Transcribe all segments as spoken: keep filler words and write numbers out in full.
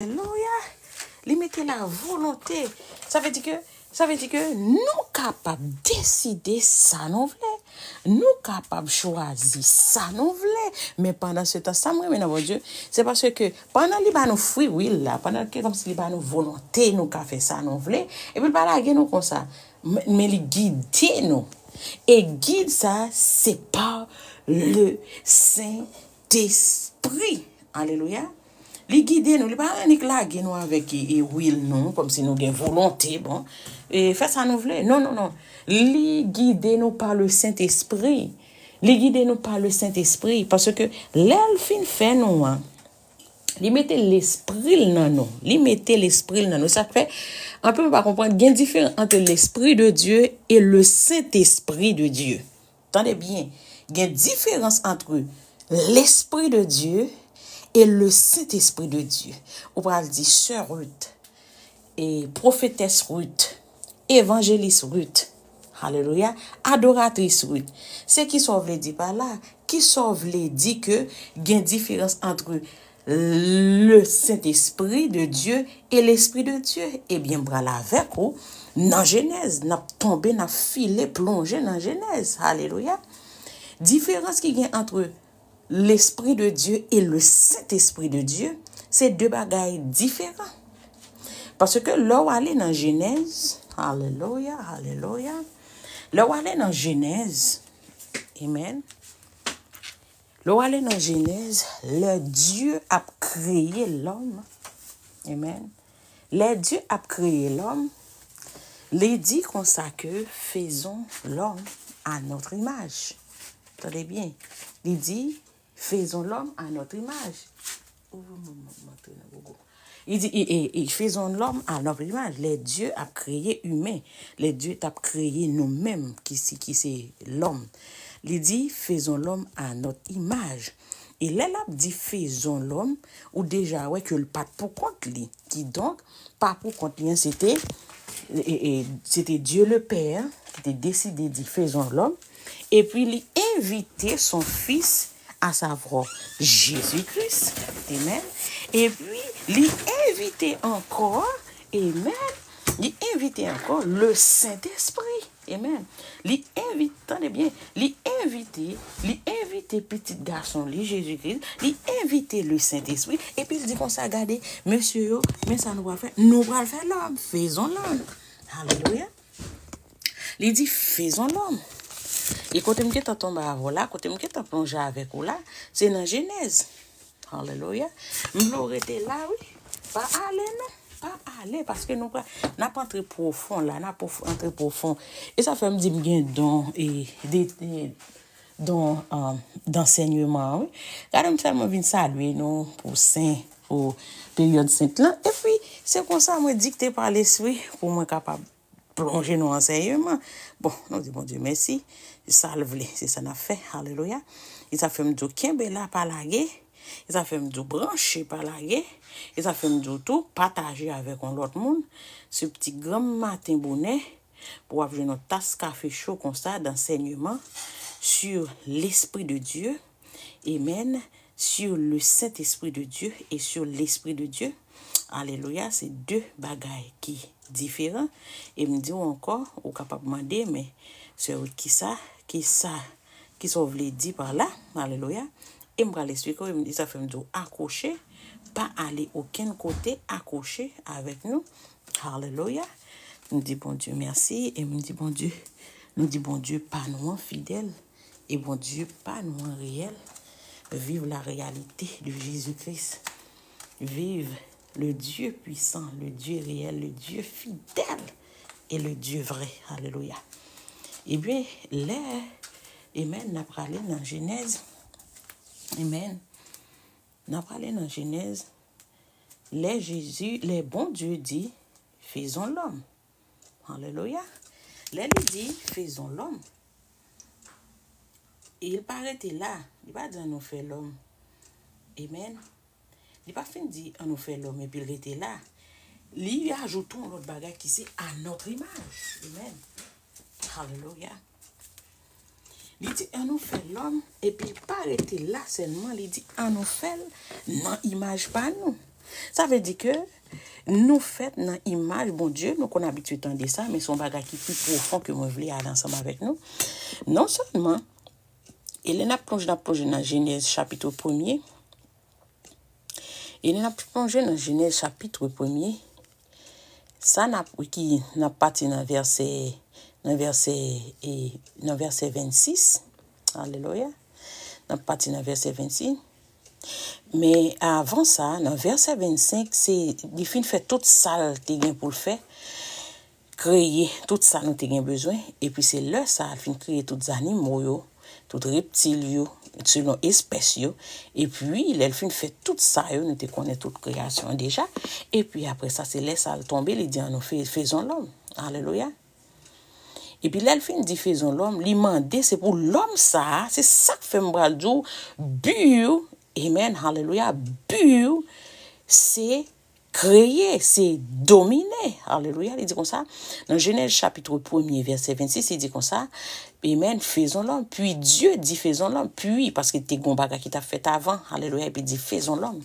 Alelouya. Li mete la volonte. Sa vle di ke, sa vle di ke nou kapab deside sa nou vle. Nou kapab chwazi sa nou vle. Men pandan se tan, sa m renmen nan Bondye, se paske pandan li ba nou free will la, pandan ke kòmsi li ba nou volonte, nou ka fè sa nou vle, epi l pa lage nou konsa. Men, men li gide nou. E gid sa, se pa le Sentespri. Alelouya. Li gide nou, li pa annik lage nou avèk e, e will nou, kòmsi nou gen volonte, bon, e fè sa nou vle. Non, non, non. Li gide nou pa le Sentespri. Li gide nou pa le Sentespri, paske lè l fin fè nou an, li mete lespri l nan nou. Li mete lespri l nan nou. Sa k fè, anpil moun pa konprann, gen diferans ant l'Esprit de Dieu et le Saint-Esprit de Dieu. Tande byen, gen diferans ant l'Esprit de Dieu et le Saint-Esprit de Dieu. Ou pral di, Sè Ruth, e pwofetès Ruth, evanjelis Ruth, alelouya, adoratris Ruth. Se ki sa w vle di pa la? Ki sa w vle di ke gen diferans ant le Saint-Esprit de Dieu et l'Esprit de Dieu? Ebyen, m pral avèk ou nan Jenèz. N ap tonbe, n ap file, plonje nan Jenèz. Alelouya. Diferans ki gen ant l'Esprit de Dieu et le Saint-Esprit de Dieu, se de bagay diferan. Paske lè w ale nan Jenèz, alelouya, alelouya. Lè w ale nan Jenèz, amen. Lè w ale nan Jenèz, lè Dye ap kreye lòm, amen. Lè Dye ap kreye lòm, li di konsa ke, faisons l'homme à notre image. Tande byen. Li di, faisons l'homme à notre image. Ou, m, m, m antre nan gogo. Li di, e, e, e, faisons l'homme à notre image. Lè Dye ap kreye imen, lè Dye t ap kreye nou menm, ki se, ki se lòm. Li di, faisons l'homme à notre image. E lè l ap di faisons l'homme, ou deja wè ke l pa t pou kont li. Kidonk, pa pou kont li an, se te, e, e, se te Dye le Pè ki te deside di faisons l'homme. Epi li envite son fis, à savoir Jésus-Christ. Amen. Epi li envite ankò, amen, li envite ankò le Sentespri. Amen. Li envite, tande byen, li envite, li envite pitit gason li, Jezi Kris, li envite le Sentespri, epi l di konsa, gade, mesye yo, men sa nou pral fè, nou pral fè lòm, faisons l'homme. Alelouya. Li di, faisons l'homme. E kote m gentan tonbe avè w la, kote m gentan plonje avèk ou la, se nan Jenèz. Alelouya. M vle w rete la, wi. Pa ale, non. Pa ale, paske nou pa, n ap antre pwofon la, n ap pwof-, antre pwofon. E sa fè m di m gen don, e, de, de, don, um, dansèyman, wi. Gade m sèlman vin salye nou pou sen, pou peryòd sent lan. Epi, se konsa mwen dikte pa Lespri pou mwen kapab plonje nan ansèyman. Bon, nou di Bondye mèsi. Se sa l vle, se sa n ap fè. Alelouya. E sa fè m di w kenbe la, pa lage. E sa fè m di w branche, pa lage. E sa fè m di w tou pataje avèk yon lòt moun. Se ti granm maten bonè pou w ap jwenn yon tas kafe cho konsa dansèyman sur l'Esprit de Dieu. Amen. Sur le Saint-Esprit de Dieu et sur l'Esprit de Dieu. Alelouya, se de bagay ki diferan. E m di w ankò, ou kapab mande, men, sè Ruth, kisa, kisa, kisa w vle di pa la? Alelouya. E m pral eksplike w, e m di, sa fè m di w akwoche, pa ale okenn kote, akwoche avèk nou. Alelouya. M di Bondye mèsi, e m di Bondye, nou di Bondye pa nou an fidèl. E Bondye pa nou an reyèl. Vive la réalité de Jésus-Christ. Vive le Dieu puissant, le Dieu réel, le Dieu fidèle et le Dieu vrai. Alelouya. Ebyen, lè, amen, n ap prale nan Jenèz. Amen. N ap prale nan Jenèz. Lè Jezi, lè Bondye di, faisons l'homme. Alelouya. Lè li di, faisons l'homme, e li pa rete la. Li pa di, ann nou fè lòm. Amen. Li pa fin di, ann nou fè lòm, epi l rete la. Li ajoute yon lòt bagay ki se à notre image. Amen. Alelouya. Li di, ann nou fè lòm, epi li pa rete la sèlman, li di, ann nou fè l nan imaj pa nou. Sa vle di ke nou fèt nan imaj Bondye, nou konn abitye tande sa, men se yon bagay ki pi pwofon ke mwen vle ale ansanm avèk nou. Non sèlman, e lè n ap plonje, n ap plonje nan Jenèz chapit premye, e lè n ap plonje nan Jenèz chapit premye, sa n ap, ki, n ap pati nan vèsè, nan vèsè, e, nan vèsè vennsis. Alelouya. N ap pati nan vèsè vennsis. Men avan sa, nan vèsè vennsenk, se, li fin fè tout sa l te gen pou l fè, kreye tout sa nou te gen bezwen, epi se lè sa a l fin kreye tout zanimo yo, tout reptil yo, selon espès yo, epi lè l fin fè tout sa yo, nou te konnen tout kreyasyon an deja, epi apre sa, se lè sa a l tonbe, li di, annou fe, faisons l'homme. Alelouya. Epi lè l fin di faisons l'homme, li mande se pou lòm sa a, se sa k fè m pral di w, bi w, amen, alelouya, bi w, se kreye, se domine, alelouya, li di konsa, nan Jenèz chapit premye, vèsè vennsis, li di konsa, amen, faisons l'homme, puis Dieu dit faisons l'homme, puis, paske te gon bagay ki t ap fèt avan, alelouya, epi di faisons l'homme,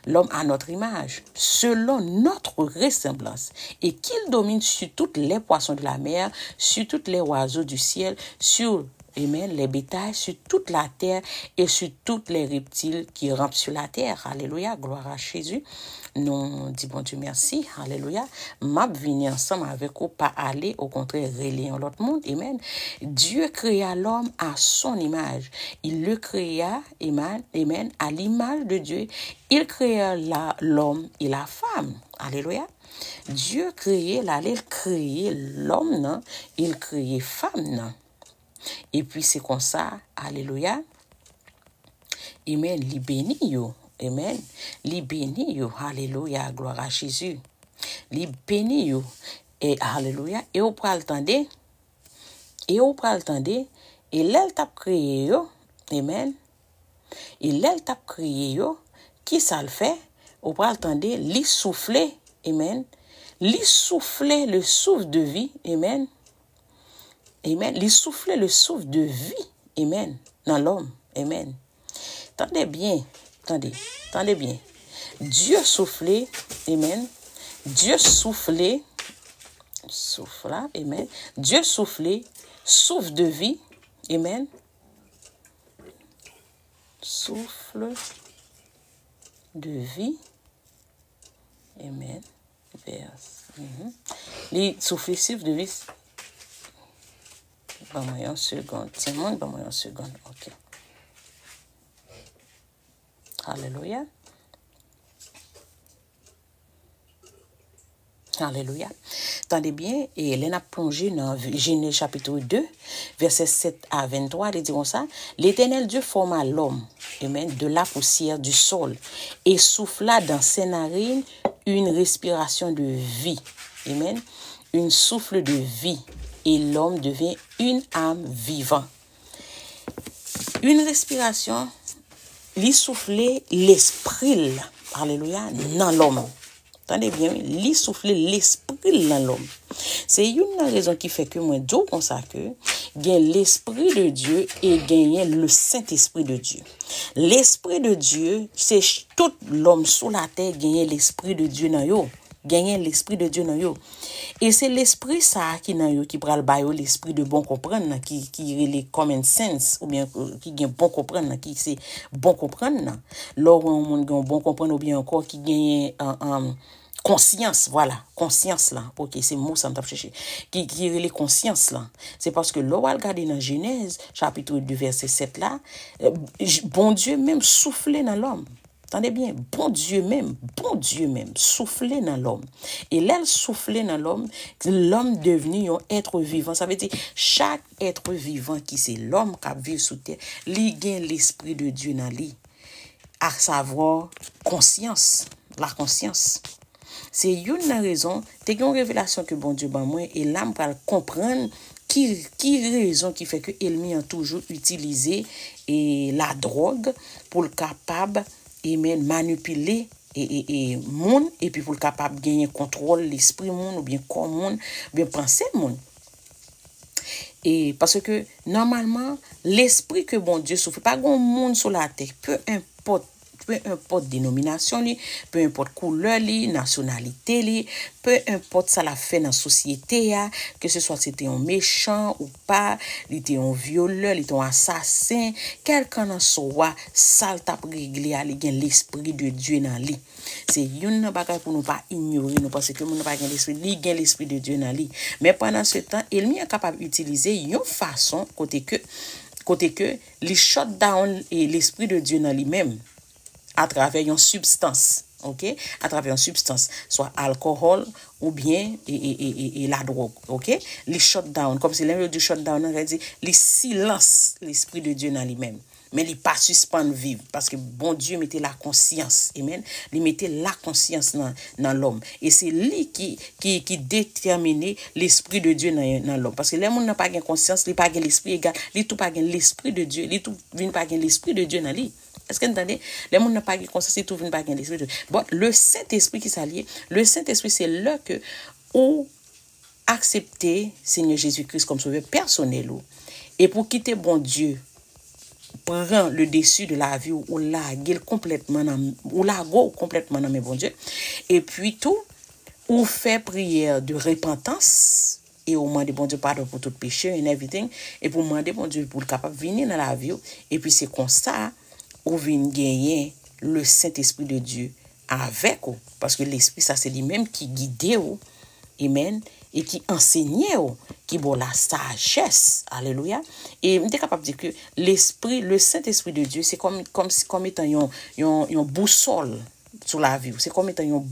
l'homme à notre image, selon notre ressemblance, et qu'il domine sur toutes les poissons de la mer, sur tous les oiseaux du ciel, sur, amen, les bétails, sur toute la terre et sur tous les reptiles qui rampent sur la terre. Alelouya, glwa a Jezi. Nou di Bondye mèsi. Alelouya. M ap vini ansanm avèk ou, pa ale, okontrè, rele yon lòt moun. Amen. Dieu créa l'homme à son image. Il le créa, amen, amen, à l'image de Dieu. Il créa la, l'homme et la femme. Alelouya. Dye kreye, l ale, l kreye lòm nan, e l kreye fanm nan. Epi se konsa, alelouya, amen, li beni yo, amen, li beni yo, alelouya, glwa a Jezi. Li beni yo, e alelouya, e ou pral tande, e ou pral tande, e lè l t ap kreye yo, amen, E lè l t ap kreye yo, ki sa l fè? Ou pral tande, li soufle, amen. Li soufle le souffle de vie, amen. Amen. Li soufle le souffle de vie, amen, nan lòm, amen. Tande byen, tande, tande byen. Dye soufle, amen. Dye soufle, souf la, amen. Dye soufle, souffle de vie, amen. Souffle de vie. Amen. Vers. Mhm. Li soufle souffle de vie. Ban mwen yon segonn. Timoun, ban mwen yon segonn. Ok. Alelouya. Alelouya. Tande byen, e lè n ap plonje nan Jenèz chapit de, vèsè sèt a venntwa, li di konsa, L'Éternel Dieu forma l'homme, amen, de la poussière du sol et souffla dans ses narines une respiration de vie, amen, une souffle de vie, et l'homme devient une âme vivante. Une respiration, li soufle lespri l, alelouya, nan lòm. Tande byen, wi, li soufle lespri l nan lòm. Se youn nan rezon ki fè ke mwen di w konsa ke gen lespri de Dye e genyen le Sentespri de Dye. Lespri de Dye, se ch-, tout lòm sou latè genyen lespri de Dye nan yo. Genyen lespri de Dye nan yo. E se lespri sa a ki nan yo ki pral ba yo lespri de bon konprann nan, ki, ki rele common sense, oubyen, euh, ki gen bon konprann nan, ki se bon konprann nan. Lè w wè yon moun gen yon bon konprann oubyen ankò ki genyen, euh, euh, konsyans, vwala, konsyans lan. Ok, se mo sa m t ap chèche. Ki, ki rele konsyans lan. Se paske lè w al gade nan Jenèz, chapit de, vèsè sèt la, euh, J-, Bondye menm soufle nan lòm. Tande byen, Bondye menm, Bondye menm, soufle nan lòm. E lè l soufle nan lòm, lòm devni yon èt vivan. Sa vle di, chak èt vivan ki se lòm k ap viv sou tè, li gen lespri de Dye nan li. A savwa, konsyans, la konsyans. Se youn nan rezon, te gen yon revelasyon ke Bondye ban mwen, e la m pral konprann ki, ki rezon ki fè ke ènmi an toujou itilize, e, ladwòg pou l kapab, amen, manipile, e, e, e, moun, epi pou l kapab genyen kontwòl lespri moun, oubyen kò moun, oubyen panse moun. E paske, nòmalman, lespri ke Bondye soufle, pa gen moun sou latè, peu importe Pe enpòt denominasyon li, pe enpòt koulè li, nasyonalite li, pe enpòt sa l ap fè nan sosyete a, ke se swa se te yon mechan ou pa, li te yon vyolè, li te yon asasen, kèlkanswa sa l t ap regle a, li gen lespri de Dye nan li. Se youn nan bagay pou nou pa inyore, nou panse ke moun nan pa gen lespri, li gen lespri de Dye nan li. Men pandan se tan, ènmi an kapab itilize yon fason kote ke, kote ke li shut down e lespri de Dye nan li menm. Atravè yon sibstans, oke? Atravè yon sibstans, swa alkòhòl oubyen e, e, e, e, e ladwòg, oke? Li shut down, kòmsi lè yo di shut down, sa vle di li silans lespri de Dye nan li menm. Men li pa sispann viv, paske Bondye mete lakonsyans, amen. Li mete lakonsyans nan, nan lòm. E se li ki, ki, ki detèmine lespri de Dye nan, nan lòm. Paske lè moun nan pa gen konsyans, li pa gen lespri, egal, li tou pa gen lespri de Dye, li tou vin pa gen lespri de Dye nan li. Èske n tande? Lè moun nan pa gen konsyans, li tou vin pa gen lespri de Dye. Bon, le Sentespri ki sa l ye? Le Sentespri se lè ke ou aksepte Senyè Jezi Kris kòm sovè pèsonèl ou, epi w kite Bondye pran le dessus de lavi w, ou lage l konplètman nan, ou lage w konplètman nan men Bondye, epi tou, ou fè priyè de repantans, e ou mande Bondye padon pou tout peche and everything, epi w mande Bondye pou l kapab vini nan lavi w, epi se konsa, ou vin genyen le Sentespri de Dye avèk ou. Paske Lespri sa se li menm ki gide w, amen, e ki ansenye w, ki ba w lasajès. Alelouya. E m te kapab di ke Lespri, le Sentespri de Dye, se kòm, kòm, kòm etan yon, yon, yon bousòl sou lavi w. Se kòm etan yon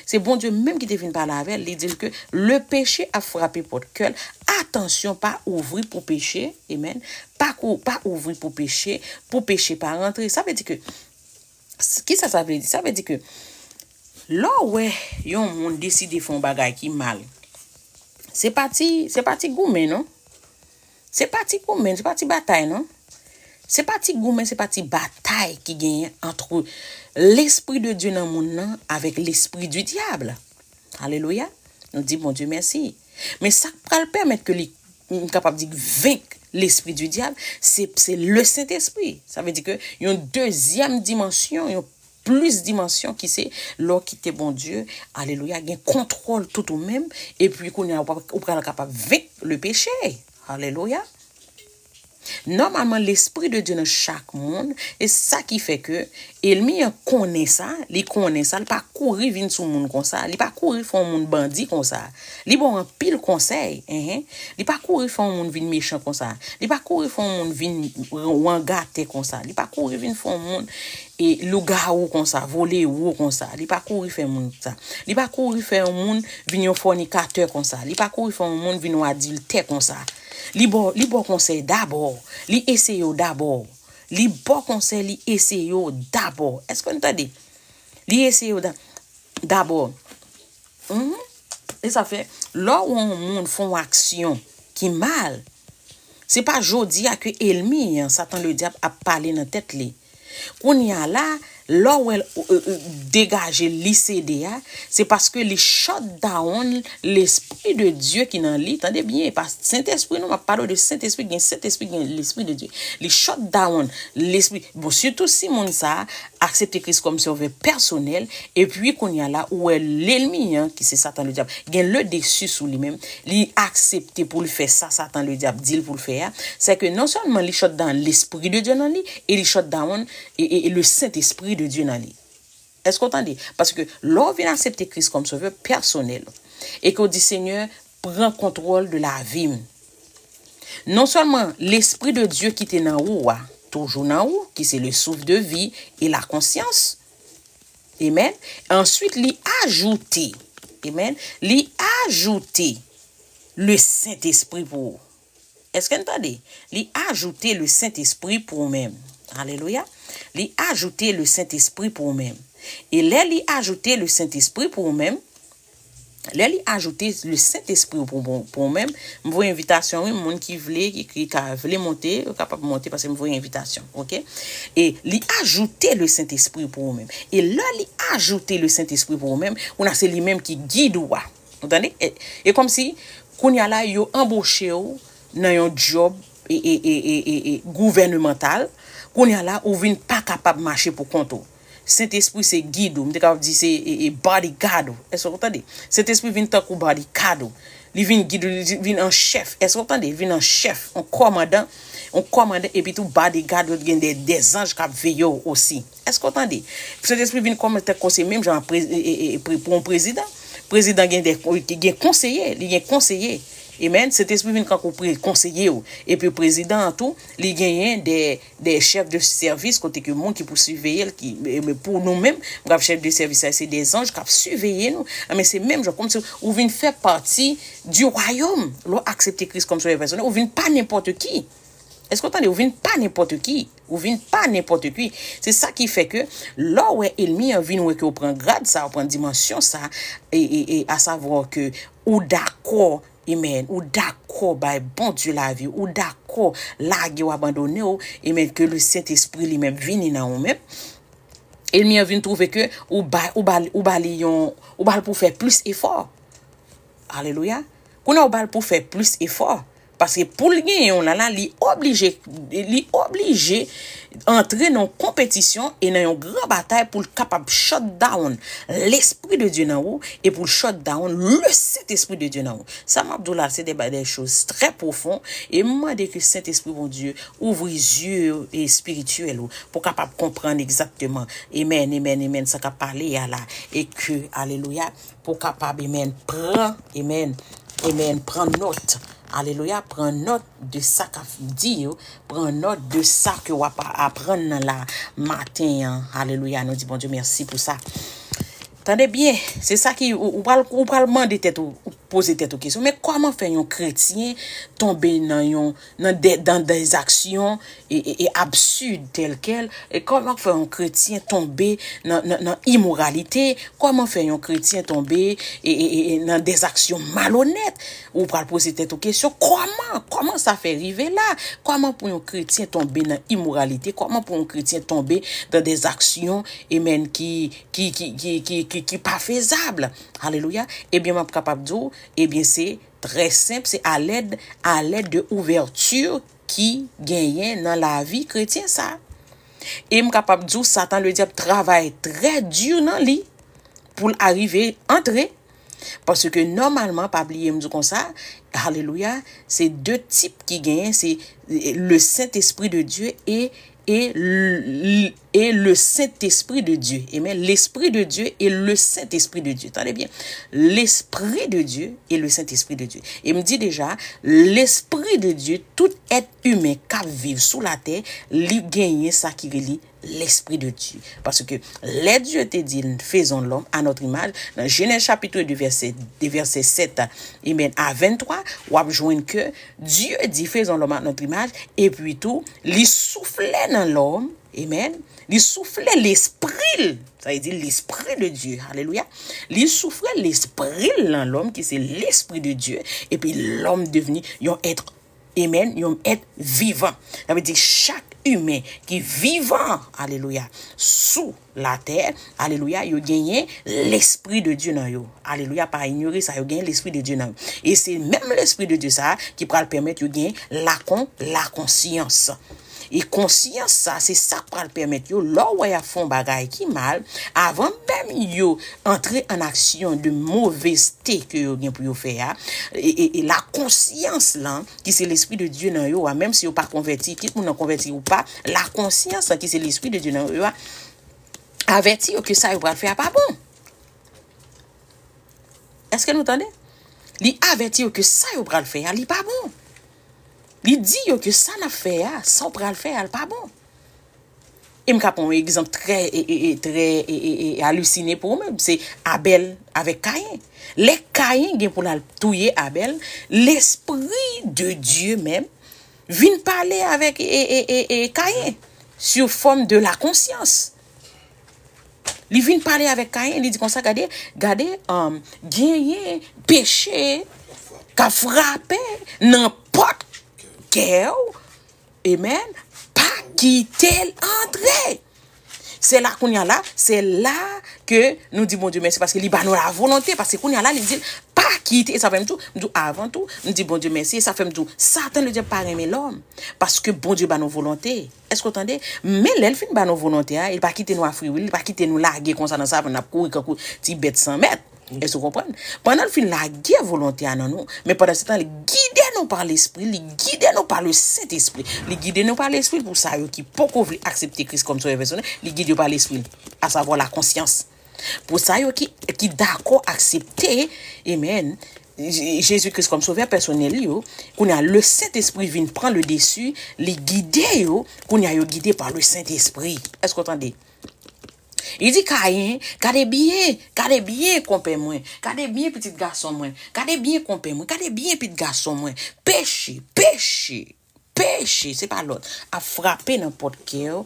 Se Bondye menm ki te vin pale avè l, li di l ke le peche ap frape pòt kè l. Atansyon, pa ouvri pou peche, amen. Pa kou, pa ouvri pou peche, pou peche pa rantre. Sa vle di ke, kisa sa vle di? Sa vle di ke lè w wè yon moun deside fè yon bagay ki mal, se pa ti, se pa ti goumen, non. Se pa ti goumen, se pa ti batay, non. Se pa ti goumen, se pa ti batay ki genyen ant Lespri de Dye nan moun nan avèk lespri di dyab. Alelouya. Nou di Bondye mèsi. Men sa k pral pèmèt ke li, m kapab di, venk lespri di dyab, se, se le Sentespri. Sa vle di ke yon dezyèm dimansyon, yon plis dimansyon ki se lè w kite Bondye, alelouya, gen kontwòl tout ou menm, epi kounye a w pral, ou pral kapab venk le peche. Alelouya. Nòmalman, Lespri de Dye nan chak moun, e sa ki fè ke ènmi an konnen sa, li konnen sa, li pa kouri vin sou moun konsa, li pa kouri fè yon moun bandi konsa. Li ba w anpil konsèy, enhen. Li pa kouri fè yon moun vin mechan konsa. Li pa kouri fè yon moun vin wangatè konsa. Li pa kouri vin fè yon moun e lougawou konsa, volewo konsa. Li pa kouri fè moun sa. Li pa kouri fè yon moun vin yon fònikatè konsa. Li pa kouri fè yon moun vin yon adiltè konsa. Li ba w, li ba w konsèy dabò. Li eseye w dabò. Li ba w konsèy, li eseye w dabò. Èske n tande? Li eseye w da-, dabò. Mhm. E sa fè, lè w wè yon moun fè yon aksyon ki mal, Se pa jodi a ke ènmi an, Satan Ledyab, ap pale nan tèt li. Kounye a la, lè w wè l, e, e, degaje l, li sede a, se paske li shut down Lespri de Dye ki nan li. Tande byen, e pa Sentespri, non, m ap pale w de Sentespri, gen Sentespri, gen Lespri de Dye. Li shut down Lespri. Bon, sitou si moun sa a aksepte Kris kòm sovè pèsonèl, epi kounye a la, ou wè lènmi an, ki se Satan Ledyab, gen le desi sou li menm, li aksepte pou l fè sa Satan Ledyab di l pou l fè a, se ke non sèlman li shut down Lespri de Dye nan li, e li shut down e, e, e le Sentespri de Dye nan li. Èske w tande? Paske lè w vin aksepte Kris kòm sovè pèsonèl, e ke w di, Senyè, pran kontwòl de lavi m. Non sèlman Lespri de Dye ki te nan ou a, toujou nan ou, ki se le souffle de vie et la conscience. Amen. Answit, li ajoute, amen, li ajoute le Sentespri pou ou. Èske n tande? Li ajoute le Sentespri pou ou menm. Alelouya. Li ajoute le Sentespri pou ou menm. E lè li ajoute le Sentespri pou ou menm, lè li ajoute le Sentespri pou, pou, pou ou menm, m voye envitasyon, wi, moun ki vle, ki, ki ka vle monte, yo kapab monte, paske m voye envitasyon, oke? E li ajoute le Sentespri pou ou menm. E lè li ajoute le Sentespri pou ou menm, kounye a se li menm ki gid ou a. Ou tande? E, e kòmsi, kounye a la, yo anboche w nan yon djòb e, e, e, e, e, e gouvènemantal. Kounye a la, ou vin pa kapab mache pou kont ou. Sentespri se gid ou. M te kapab di se, e, e, bodyguard ou. Èske w tande? Sentespri vin tankou bodyguard ou. Li vin gid ou, li vin an chèf. Èske w tande? Li vin an chèf, an kòmandan, an kòmandan, epi tou bodyguard ou, gen de, de zanj k ap veye w osi. Èske w tande? Sentespri vin kòm tankou se menm jan pre-, e, e, e, pre-, pou yon prezidan. Prezidan gen de, gen konseye, li gen konseye. Amen. Sentespri vin kankou pre-, konseye w. Epi prezidan an tou, li genyen de, de chèf de sèvis, kote ke moun ki pou siveye l, ki, e, e, pou nou menm, m ap chèf de sèvis la, se de zanj k ap siveye nou. Amen. Se menm jan, kòmsi ou vin fè pati du royaume. Lè w aksepte Kris kòm sovè pèsonèl, ou vin pa nenpòt ki. Èske w tande? Ou vin pa nenpòt ki. Ou vin pa nenpòt ki. Se sa ki fè ke lè w wè ènmi an vin wè ke w pran grad sa, w pran dimansyon sa, e, e, e, asavwa ke ou dakò, amen, ou dakò bay Bondye lavi, ou dakò lage w, abandone w, amen, ke le Sentespri li menm vini nan ou menm. Ènmi an vin twouve ke ou ba, ou ba, ou ba li yon, ou ba l pou fè plis efò. Alelouya. Kounye a ou ba l pou fè plis efò. Paske pou l genyen w la, la, li oblije, li oblije antre nan yon konpetisyon e nan yon gran batay pou l kapab shut down Lespri de Dye nan ou e pou l shut down le Sentespri de Dye nan ou. Sa m ap di w la, se de, de choz trè pwofon e m mande ke Sentespri Bondye ouvri zye espirityèl ou pou w kapab konprann egzakteman. Amen, amen, amen, sa k ap pale a la. E ke, alelouya, pou w kapab, amen, pran, amen, amen, pran nòt. Alelouya, pran nòt de sa k ap di yo, pran nòt de sa ke w ap aprann nan la maten an. Alelouya, nou di Bondye mèsi pou sa. Tande byen, se sa ki, ou, ou pral, ou pral mande tèt ou, ou poze tèt ou kesyon, men kòman fè yon kretyen tonbe nan yon, nan de, dans des actions e, e, e absid tèlkèl, e kòman fè yon kretyen tonbe nan, nan, nan imoralite, kòman fè yon kretyen tonbe e, e, e, e nan des actions malhonnêtes. Ou pral poze tèt ou kesyon, kòman, kòman sa fè rive la? Kòman pou yon kretyen tonbe nan imoralite? Kòman pou yon kretyen tonbe dans des actions, amen, ki, ki, ki, ki, ki, ki, ki pa fezab? Alelouya. Ebyen, m ap kapab di w, ebyen, se trè senp, se à l'aide, à l'aide de ouverture ki genyen nan lavi kretyen sa. E m kapab di w, Satan Ledyab travay trè di nan li pou l arive antre. Paske nòmalman, pa bliye m di w konsa, alelouya, se de tip ki genyen, se, e, le Sentespri de Dye e, e, l-, e le Sentespri de Dye. Amen. Lespri de Dye e le Sentespri de Dye. Tande byen. Lespri de Dye e le Sentespri de Dye. E m di deja, Lespri de Dye, tout èt imen k ap viv sou latè, li genyen sa ki rele Lespri de Dye. Paske lè Dye te di, faisons l'homme à notre image, nan Jenèz chapit de, vèsè, de vèsè sèt, amen, a venntwa, w ap jwenn ke Dye di, faisons l'homme à notre image, epi tou, li soufle nan lòm, amen, li soufle lespri l, sa vle di Lespri de Dye, alelouya, li soufle lespri l nan lòm, ki se Lespri de Dye, epi lòm devni yon èt Amen, yon èt vivan. Sa vle di chak imen ki vivan, alelouya, sou latè, alelouya, yo genyen Lespri de Dye nan yo. Alelouya, pa inyore sa, yo genyen Lespri de Dye nan yo. E se menm Lespri de Dye sa a ki pral pèmèt yo genyen lakon, lakonsyans. E konsyans sa, se sa k pral pèmèt yo, lè w wè y ap fè yon bagay ki mal, avan menm yo antre an aksyon de movèzte ke yo gen pou yo fè a, e, e, e lakonsyans lan, ki se Lespri de Dye nan yo a, menm si yo pa konvèti, kit moun nan konvèti ou pa, lakonsyans lan, ki se Lespri de Dye nan yo a, avèti yo ke sa yo pral fè a pa bon. Èske nou tande? Li avèti yo ke sa yo pral fè a, li pa bon. Li di yo ke sa n ap fè a, sa w pral fè a, l pa bon. E m ka pran yon egzanp trè, e, e, e, trè, e, e, e, alisine pou ou menm. Se Abèl avèk Kayen. Lè Kayen gen pou l al touye Abèl, Lespri de Dye menm vin pale avèk, e, e, e, e, Kayen sou fòm de lakonsyans. Li vin pale avèk Kayen, li di konsa, gade, gade, um, genyen peche k ap frape nan pòt kè w, amen, pa kite l antre. Se la kounye a la, se la ke nou di Bondye mèsi paske li ba nou la volonte, paske kounye a la, li di l, pa kite, e sa fè m tou, m tou avan tou, m di Bondye mèsi, e sa fè m tou, Satan ledyab pa renmen lòm, paske Bondye ba nou volonte. Èske w tande? Men lè l fin ba nou volonte a, li pa kite nou a friwil, li pa kite nou lage konsa nan savann, n ap kouri kankou ti bèt san mèt. Èske w konprann? Pandan l fin lage volonte a nan nou, men pandan se tan, li gide nou pa Lespri, li gide nou pa le Sentespri. Li gide nou pa Lespri pou sa yo ki poko vle aksepte Kris kòm sovè pèsonèl, li gide yo pa Lespri, asavwa lakonsyans. Pou sa yo ki, ki dakò aksepte, amen, Je-, Jezi Kris kòm sovè pèsonèl yo, kounye a, le Sentespri vin pran le desi, li gide yo, kounye a, yo gide pa le Sentespri. Èske w tande? Li di Kayen, gade byen, gade byen, konpè mwen, gade byen, pitit gason mwen, gade byen, konpè mwen, gade byen, pitit gason mwen, peche, peche, peche, se pa lòt, ap frape nan pòt kè w,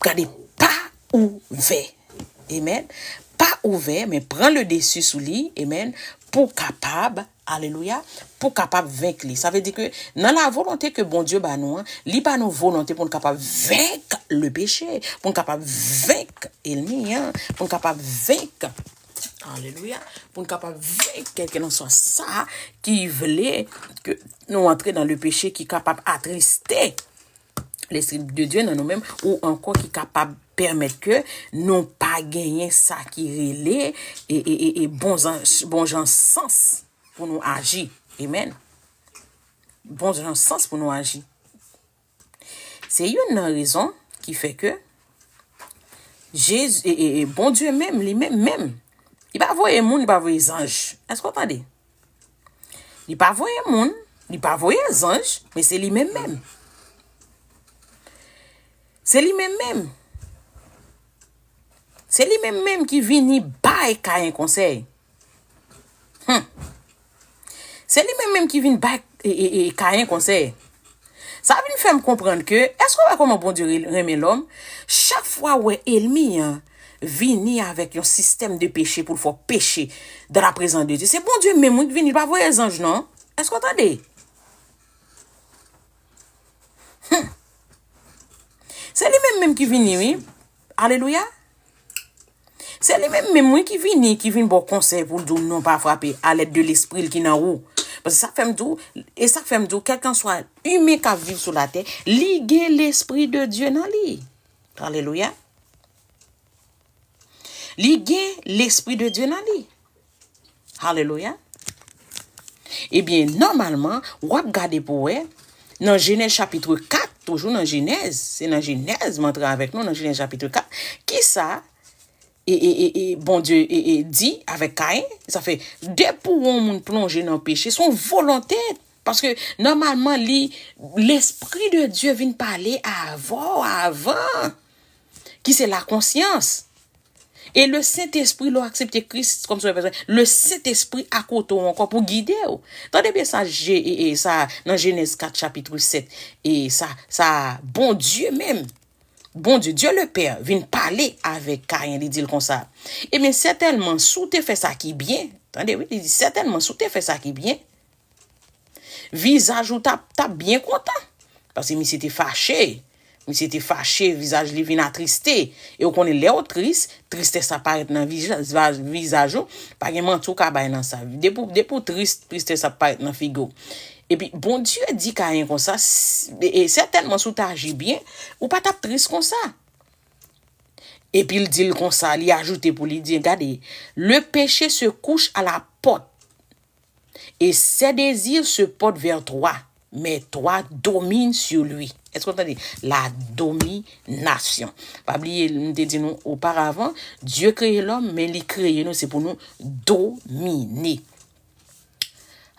gade, pa ouvè. Amen. Pa ouvè, men pran le desi sou li, amen, pou kapab, alelouya, pou kapab venk li. Sa vle di ke nan la volonte ke Bondye ba nou an, li ba nou volonte pou n kapab venk le peche, pou n kapab venk ènmi an, pou n kapab venk, alelouya, pou n kapab venk kèlkelanswa sa ki vle ke nou antre nan le peche ki kapab atriste Lespri de Dye nan nou menm, ou ankò ki kapab pèmèt ke nou pa genyen sa ki rele e, e, e, e bon jan, bon jan sans pou nou aji. Amen. Bon jan sans pou nou aji. Se youn nan rezon ki fè ke Jezi, e, e, e Bondye menm, li menm, menm, li pa voye moun, li pa voye zanj. Èske w tande? Li pa voye moun, li pa voye zanj, men se li menm menm. Se li menm menm. Se li menm menm ki vini bay Kayen konsèy. Hmm. Se li menm menm ki vin bay, e, e, e, Kayen konsèy. Sa vin fè m konprann ke, èske w wè kòman Bondye re-, renmen lòm? Chak fwa w wè ènmi an vini avèk yon sistèm de peche pou l fè w peche dans la présence de Dieu, se Bondye menm wi ki vini, li pa voye zanj non. Èske w tande? Hmm. Se li menm menm ki vini wi. Alelouya. Se li menm menm wi ki vini, ki vin ba w konsèy pou l di w non pa frape, alèd de lespri l ki nan ou. Paske sa k fè m di w, e sa k fè m di w, kèlkanswa imen k ap viv sou latè, li gen Lespri de Dye nan li. Alelouya. Li gen Lespri de Dye nan li. Alelouya. Ebyen, nòmalman, w ap gade pou wè, nan Jenèz chapit kat, toujou nan Jenèz, se nan Jenèz m antre avèk nou, nan Jenèz chapit kat, kisa, e, e, e, e, Bondye, e, e, di avèk Kayen, sa fè, depi yon moun plonje nan peche, se yon volonte, paske nòmalman, li, Lespri de Dye vin pale avè w avan, ki se lakonsyans. E le Sentespri, lè w aksepte Kris kòm sovè pèsonèl, le Sentespri akote w ankò pou gide w. Tande byen sa, Je-, e, e, sa, nan Jenèz kat, chapit sèt, e sa, sa, Bondye menm, Bondye, Dye le Pè, vin pale avèk Kayen, li di l konsa, ebyen, sètènman, si w te fè sa ki byen, tande wi, li di, sètènman, si w te fè sa ki byen, Vizaj ou t ap, t ap byen kontan. Paske misye te fache. Misye te fache, vizaj li vin atriste. E ou konnen lè w tris, tristès ap parèt nan vizaj, vizaj ou. Pa gen manti w ka bay nan sa. Depi, depi w tris, tristès ap parèt nan figi w. Epi, Bondye di Kayen konsa, s- e, e, sètènman, si w t aji byen, ou pa t ap tris konsa. Epi, l di l konsa, li ajoute pou li di, gade, le péché se couche à la porte. Et ses désirs se portent vers toi, mais toi domine sur lui. Èske w tande? La domination. Pa bliye, m te di nou oparavan, Dye kreye lòm, men li kreye nou, se pou nou domine.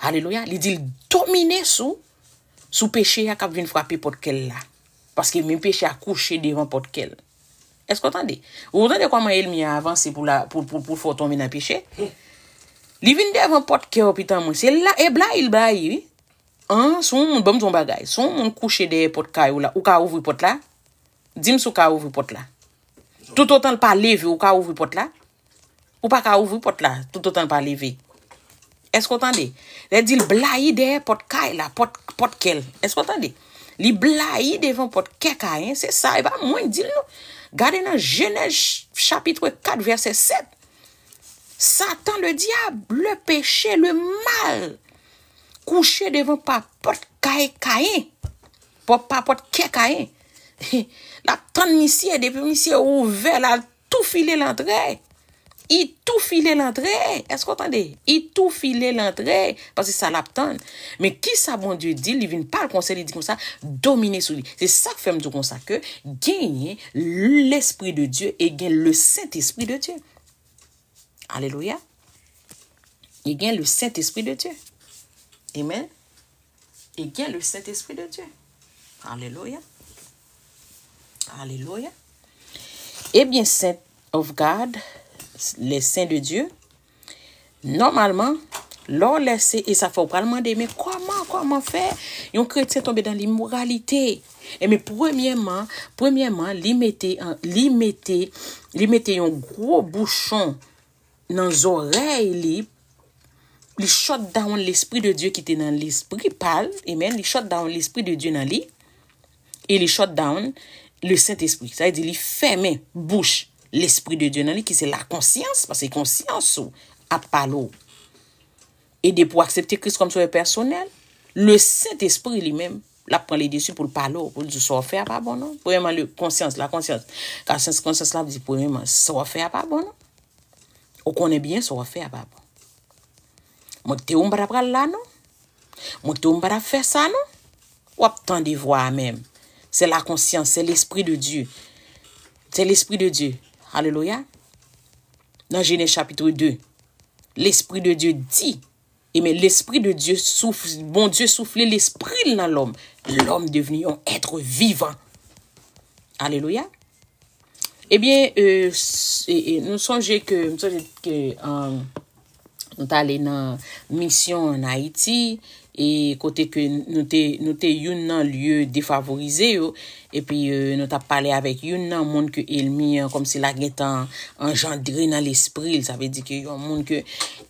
Alelouya. Li di l domine sou, sou peche a k ap vin frape pòt kè l la. Paske men peche a kouche devan pòt kè l. Èske w tande? Ou tande kòman ènmi a avanse pou, la, pou, pou, pou fè w tonbe nan peche? Li vin devan pòt kè w, pitan mwen. Se la, e blayi l blayi, wi. An, si yon moun, ban m di yon bagay. Si yon moun kouche dèyè pòt kay ou la, ou ka ouvri pòt la? Di m si w ka ouvri pòt la. Toutotan l pa leve, ou ka ouvri pòt la? Ou pa ka ouvri pòt la, toutotan l pa leve. Èske w tande? Lè di l blayi dèyè pòt kay la, pòt, pòt kè l. Èske w tande? Li blayi devan pòt kè Kayen, se sa, e pa mwen k di l non. Gade nan Jenèz ch- chapit kat vèsè sèt. Satan, le diable, le péché, le mal, kouche devan pa pòt kay Kayen, pòt pa pòt kè Kayen. L ap tann misye, depi misye ouvè, l al tou file l antre. I tou file l antre. Èske w tande? I tou file l antre. Paske sa l ap tann. Men kisa Bondye di? Li vin pale konsa, li di konsa, domine sou li. Se sa k fè m di w konsa ke genyen lespri de Dye e gen le Sentespri de Dye. Alelouya. E gen le Sentespri de Dye. Amen. E gen le Sentespri de Dye. Alelouya. Alelouya. Ebyen, Saint of God, le Sen de Dye, nòmalman, lè w lèse, e sa fè w pral mande, men kòman, kòman fè yon kretyen tonbe nan limoralite? Ebyen, premyèman, premyèman, li mete, an- li mete, li mete yon gwo bouchon nan zòrèy li, li shut down lespri de Dye ki te nan lespri pa l, amen, li shut down lespri de Dye nan li, e li shut down le Sentespri. Sa vle di li fèmen bouch lespri de Dye nan li, ki se lakonsyans, paske konsyans ou ap pale w. E depi w aksepte Kris kòm sovè pèsonèl, le Sentespri li menm, l ap pran ledesi pou l pale w, pou l di w sa w fè a pa bon non. Premyèman, le konsyans, lakonsyans. Konsyans, konsyans la ap di, premyèman, sa w fè a pa bon non. Ou konnen byen sa w ap fè a pa bon. Mwen te ou m pa t ap pral la non. Mwen te ou m pa t ap fè sa non. W ap tande vwa a menm. Se lakonsyans, se lespri de Dye. Se lespri de Dye. Alelouya. Nan Jenèz chapit de, lespri de Dye di, e men lespri de Dye souf, Bondye soufle lespri l nan lòm. Lòm devni yon èt vivan. Alelouya. Ebyen, e, s- e, e, nou sonje ke, m sonje ke, um, nou t ale nan misyon an Ayiti, e kote ke nou te, nou te youn nan lye defavorize yo, epi, e, nou t ap pale avèk youn nan moun ke ènmi an, kòmsi l a gentan anjandre nan lespri l, sa vle di ke yon moun ke,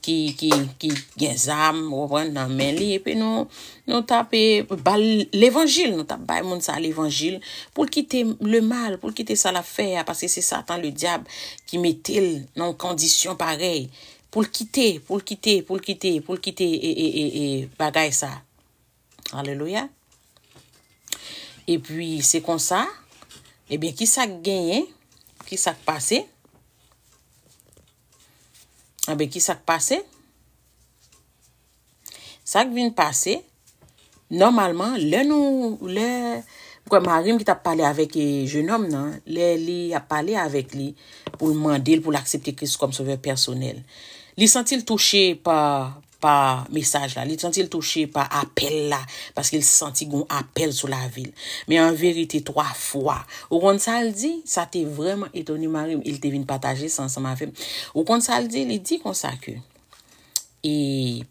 ki, ki, ki gen zam, ou konprann, nan men li, epi nou, nou t ap, e, ba l levanjil, nou t ap bay moun sa levanjil, pou l kite le mal, pou l kite sa l ap fè a, paske se Satan, le dyab, ki mete l nan yon kondisyon parèy, pou l kite, pou l kite, pou l kite, pou l kite, e, e, e, e, bagay sa. Alelouya. Epi, se konsa, ebyen, ki sa k genyen? Ki sa k pase? Ebyen, ki sa k pase? Sa k vin pase, nòmalman, lè nou, lè, m kwè mari m ki t ap pale avèk, e, jenòm nan, lè li ap pale avèk li, pou l mande l pou l aksepte Kris kòm sovè pèsonèl, li santi l touche pa, pa mesaj la, li santi l touche pa apèl la, paske l santi gon apèl sou lavi l. Men an verite, twa fwa. Ou konn sa l di? Sa te vrèman etone mari m, e l te vin pataje sa ansanm avè m. Ou konn sa l di? Li di konsa ke, e,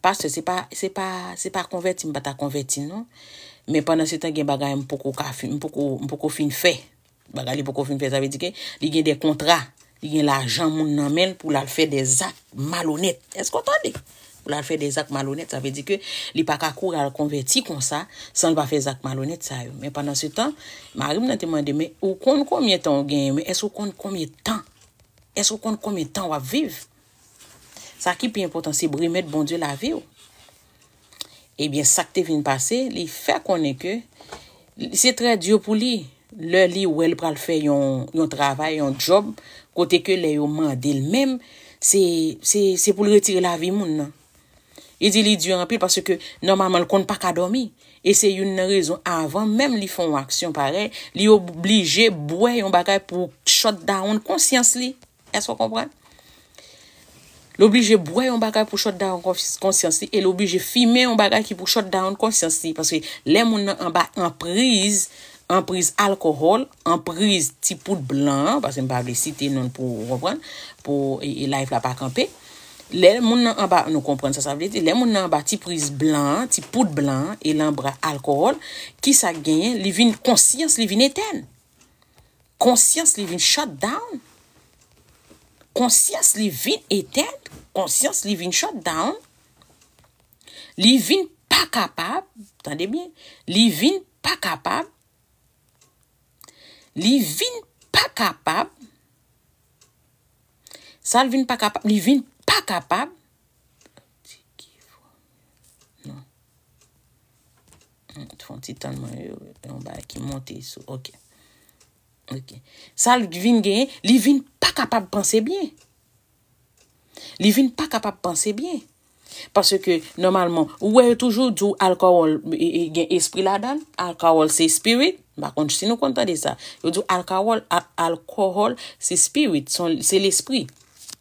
pastè, se pa, se pa, se pa konvèti m pa ta konvèti non. Men pandan se tan gen bagay m poko ka fin, m poko, m poko fin fè. Bagay li poko fin fè, sa vle di ke li gen de kontra, li gen lajan moun nan men l pou l al fè de zak malonèt. Èske w tande? Pou l al fè de zak malonèt, sa vle di ke li pa ka kouri al konvèti konsa san l pa fè zak malonèt sa yo. Men pandan se tan, mari m nan te mande, men ou konn konbyen tan w genyen? Men èske w konn konbyen tan? Èske w konn konbyen tan w ap viv? Sa ki pi enpòtan, se remèt Bondye lavi w. Ebyen, sa k te vin pase, li fè konnen ke se trè di pou li lè li wè l pral fè yon, yon travay, yon djòb, kote ke lè yo mande l menm, se, se, se pou l retire lavi moun nan. Li di li di anpil paske nòmalman l konn pa ka dòmi. E se youn nan rezon, avan menm li fè yon aksyon parèy, li oblije bwè yon bagay pou shut down konsyans li. Èske w konprann? L oblije bwè yon bagay pou shut down kons- konsyans li e l oblije fimen yon bagay ki pou shut down konsyans li. Paske lè moun nan anba anpriz, anpriz alkòhòl, anpriz ti poud blan an, paske m pa vle site non l pou w konprann, pou e, e live la pa kanpe. Lè moun nan anba, nou konprann sa sa vle di, lè moun nan anba ti priz blan an, ti poud blan an, e l anba alkòhòl, ki sa k genyen? Li vin konsyans, li vin etèn. Konsyans li vin shut down. Konsyans li vin etèn. Konsyans li vin shut down. Li vin pa kapab, tande byen, li vin pa kapab. Li vin pa kapab. Sa l vin pa kapab, li vin pa kapab. Non. Hmm, fè yon ti tann mwen, yo, yon bagay ki monte sou. Ok. Ok. Sa l vin genyen, li vin pa kapab panse byen. Li vin pa kapab panse byen. Paske, nòmalman, ou wè yo toujou di w alkòl, e, e, gen espri ladan l, alkòl se spirit. M pa konn si nou konn tande sa. Yo di w alkòl, a- alkòl se spirit, se lespri.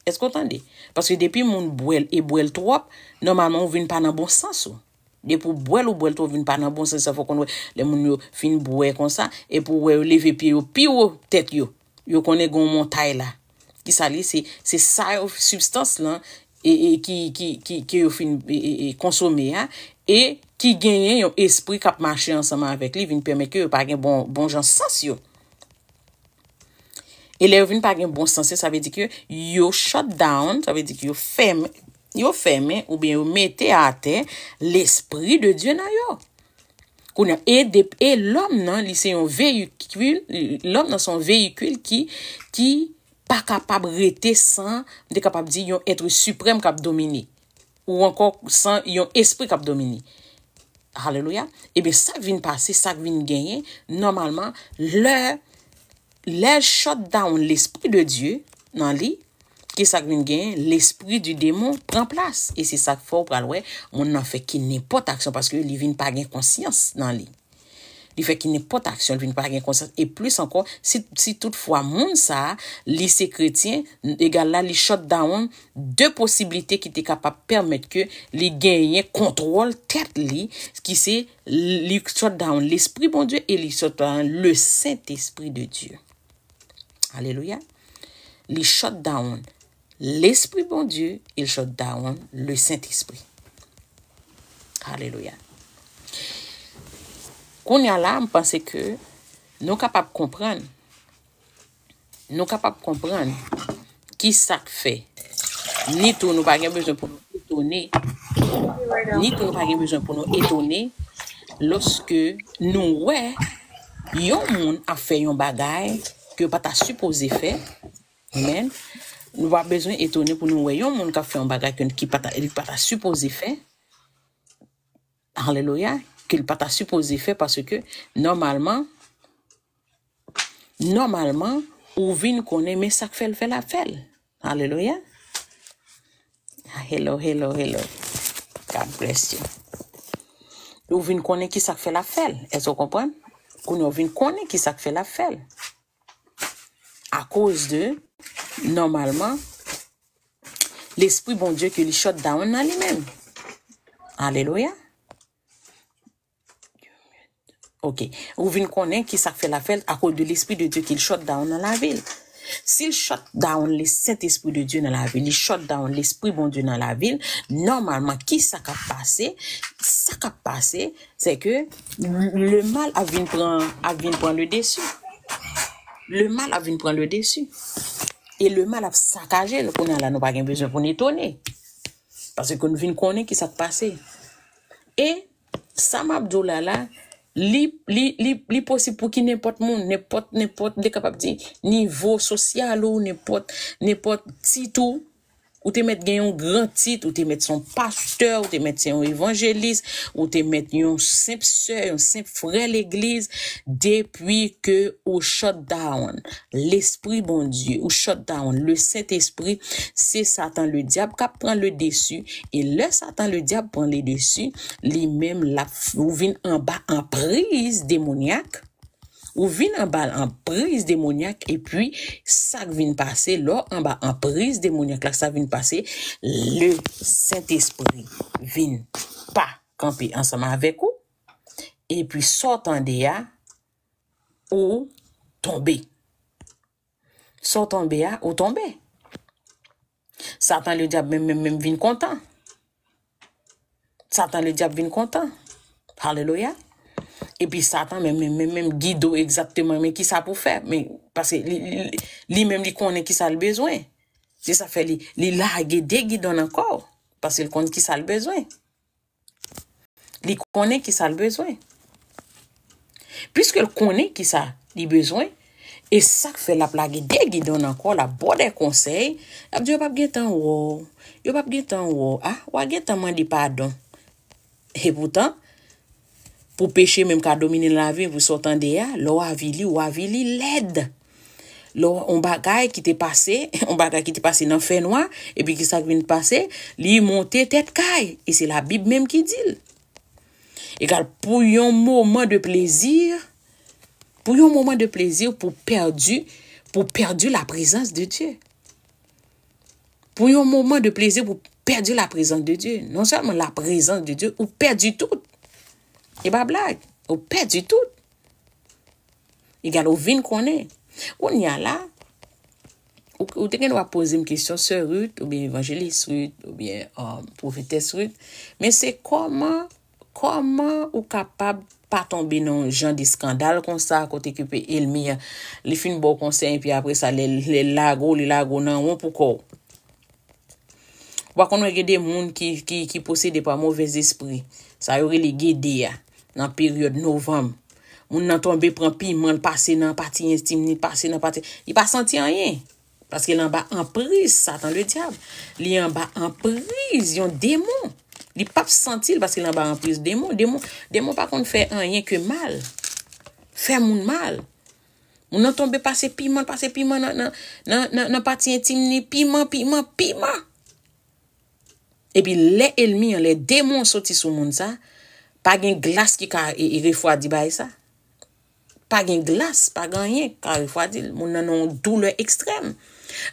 Èske w tande? Paske depi moun bwè l e bwè l twòp, nòmalman ou vin pa nan bon sans ou. Depi w bwè l, ou bwè l twòp, ou vin pa nan bon sans, sa fò konn wè lè moun yo fin bwè konsa, epi w wè yo leve pye yo pi wo tèt yo. Yo konnen gen yon montay la. Kisa li? Se, se sa yo, sibstans lan, e, e, ki, ki, ki, ke yo fin e, e, e, konsome a, e ki genyen yon espri k ap mache ansanm avèk li, vin pèmèt ke yo pa gen bon, bon jan sans yo. E lè yo vin pa gen bon sans yo, sa vle di ke yo shut down, sa vle di ke yo fèmen, yo fèmen oubyen yo mete atè lespri de Dye nan yo. Kounye a, e de, e lòm nan, li se yon veyikil, lòm nan se yon veyikil ki, ki pa kapab rete san, m te kapab di, yon èt siprèm k ap domine. Ou ankò san yon espri k ap domine. Alelouya. Ebyen, sa k vin pase, sa k vin genyen, nòmalman, lè, lè shut down lespri de Dye nan li, ki sa k vin genyen? Lespri di demon pran plas. E se sa k fè w pral wè, moun nan fè ki nenpòt aksyon, paske li vin pa gen konsyans nan li. Li fè ki nenpòt aksyon, li vin pa gen konsyans. E plis ankò, si, si toutfwa moun sa a, li se kretyen, egal la, li shut down de posiblite ki te kapab pèmèt ke li genyen kontwòl tèt li, ki se li shut down lespri Bondye e li shut down le Sentespri de Dye. Alelouya. Li shut down lespri Bondye, il shut down le Sentespri. Alelouya. Kounye a la, m panse ke nou kapab konprann. Nou kapab konprann ki sa k fè. Ni tou, nou pa gen bezwen pou nou etone. Ni tou, nou pa gen bezwen pou nou etone lòske nou wè yon moun ap fè yon bagay ke yo pa ta sipoze fè. Amen. Nou pa bezwen etone pou nou wè yon moun k ap fè yon bagay ke, ki pa ta, li pa ta sipoze fè. Alelouya. Ke li pa ta sipoze fè paske nòmalman, nòmalman, ou vin konnen men sa k fè l fè l ap fè l. Alelouya. Hello, hello, hello. God bless you. Ou vin konnen ki sa k fè l ap fè l. Èske w konprann? Kounye a w vin konnen ki sa k fè l ap fè l. Akoz de, nòmalman, lespri Bondye ke li shut down nan li menm. Alelouya. Ok. Ou vin konnen ki sa k fè l ap fè l akoz de lespri de Dye ke li shut down nan lavi l. Si l shut down le Sentespri de Dye nan lavi l, li shut down lespri Bondye nan lavi l, nòmalman, ki sa k ap pase? Sa k ap pase, se ke le mal ap vin pran, ap vin pran le desi. Le mal ap vin pran le desi. E le mal ap sakaje l. Kounye a la, nou pa gen bezwen pou n etone. Paske nou vin konnen ki sa k pase. E sa m ap di w la, la, li, li, li, li posib pou ki nenpòt moun, nenpòt, nenpòt, m te kapab di, nivo sosyal ou, nenpòt, nenpòt tit ou, ou te mèt gen yon gran tit, ou te mèt se yon pastè, ou te mèt se yon evanjelis, ou te mèt yon senp sè, yon senp frè legliz, depi ke ou shut down Lespri Bondye, ou shut down le Sentespri, se Satan le dyab k ap pran le desi. E lè Satan le dyab pran le desi, li menm l ap, ou vin anba anpriz demonyak. Ou vin anba anpriz demonyak, epi sa k vin pase, lè w anba anpriz demonyak la, sa k vin pase, le Sentespri vin pa kanpe ansanm avèk ou, epi sa w tande a, ou tonbe. Sa w tonbe a, ou tonbe. Satan le dyab menm, menm, menm vin kontan. Satan le dyab vin kontan. Alelouya. Epi Satan menm, menm, menm, menm gide w egzakteman, men ki sa pou fè. Men, paske li, li, li menm, li konnen ki sa l bezwen. Se sa fè li, li lage de gidon nan kò w. Paske l konn ki sa l bezwen. Li konnen ki sa l bezwen. Piske l konnen ki sa li bezwen, e sa k fè l ap lage de gidon nan kò l, ap ba w de konsèy, l ap di, "Yo p ap gentan wè w. Yo p ap gentan wè w. Ah, w a gentan mande padon." E poutan, pou peche menm ka domine nan lavi, pou sa w tande a, lè w avili, w avili lèd. Lè w, yon bagay ki te pase, yon bagay ki te pase nan fènwa, epi ki sa k vin pase, li monte tèt kay. E se Labib menm ki di l. Egal, pou yon moman de plezi, pou yon moman de plezi, pou pèdi, pou pèdi la prezans de Dye. Pou yon moman de plezi, pou pèdi la prezans de Dye. Non sèlman la prezans de Dye, ou pèdi tout. E pa blag, ou pèdi tout. Egal, ou vin konnen. Kounye a la, ou, ou te gen dwa poze m kesyon, Sè Ruth, oubyen Evanjelis Ruth, oubyen, um, Pwofetès Ruth. Men se kòman, kòman ou kapab pa tonbe nan yon jan de eskandal konsa, kote ke pe ènmi an, li fin ba w konsèy, epi apre sa, lè, lè l lage w, li lage w nan won pou kò w. Ou pa konn wè gen de moun ki, ki, ki posede pa movèzespri. Sa yo rele gede a, nan peryòd novanm. Moun nan tonbe pran piman, l pase nan pati entim, li pase nan pati, li pa santi anyen. Paske l anba anpriz Satan le dyab. Li anba anpriz yon demon. Li p ap santi l paske l anba anpriz demon. Demon, demon pa konn fè anyen ke mal. Fè moun mal. Moun nan tonbe pase piman, pase piman nan, nan, nan, nan, nan pati entim li, piman, piman, piman. Epi lè ènmi an, lè demon an soti sou moun sa, pa gen glas ki ka e, e refwadi bagay sa. Pa gen glas, pa gen anyen ki ka refwadi l. Moun nan nan yon doulè ekstrèm.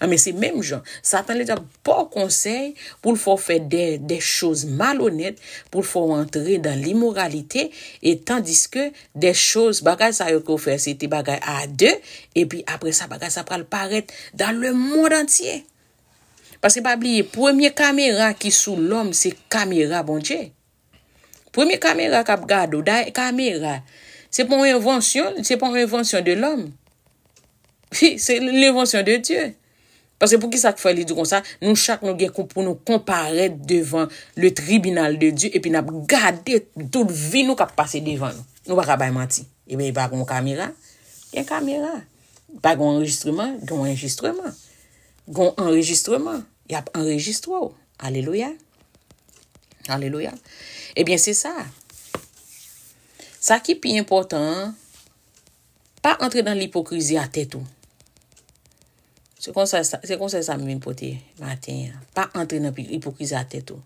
Anben, se menm jan. Satan le dyab ba w konsèy pou l fè w fè de, de choz malonèt, pou l fè w antre dan limoralite, e tandiske de choz, bagay sa yo ke w fè, se te bagay a de, epi apre sa, bagay sa pral parèt dan le mond antye. Paske pa bliye, premye kamera ki sou lòm, se kamera Bondye. Premye kamera k ap gade w, dayè kamera, se pa yon envansyon, se pa yon envansyon de lòm. Se lenvansyon de Dye. Paske pou ki sa k fè li di konsa, nou chak nou gen kou pou nou konparèt devan le tribinal de Dye, epi n ap gade tout vi nou k ap pase devan nou. Nou pa ka bay manti. Ebyen, e pa gen yon kamera? Gen kamera. Pa gen yon anrejistreman? Gen yon anrejistreman. Gen yon anrejistreman. Y ap anrejistre w. Alelouya. Alelouya. Ebyen, se sa. Sa ki pi enpòtan an, pa antre nan lipokrizi a tèt ou. Se konsa, se konsèy sa m vin pote maten an. Pa antre nan pi-, ipokrizi a tèt ou.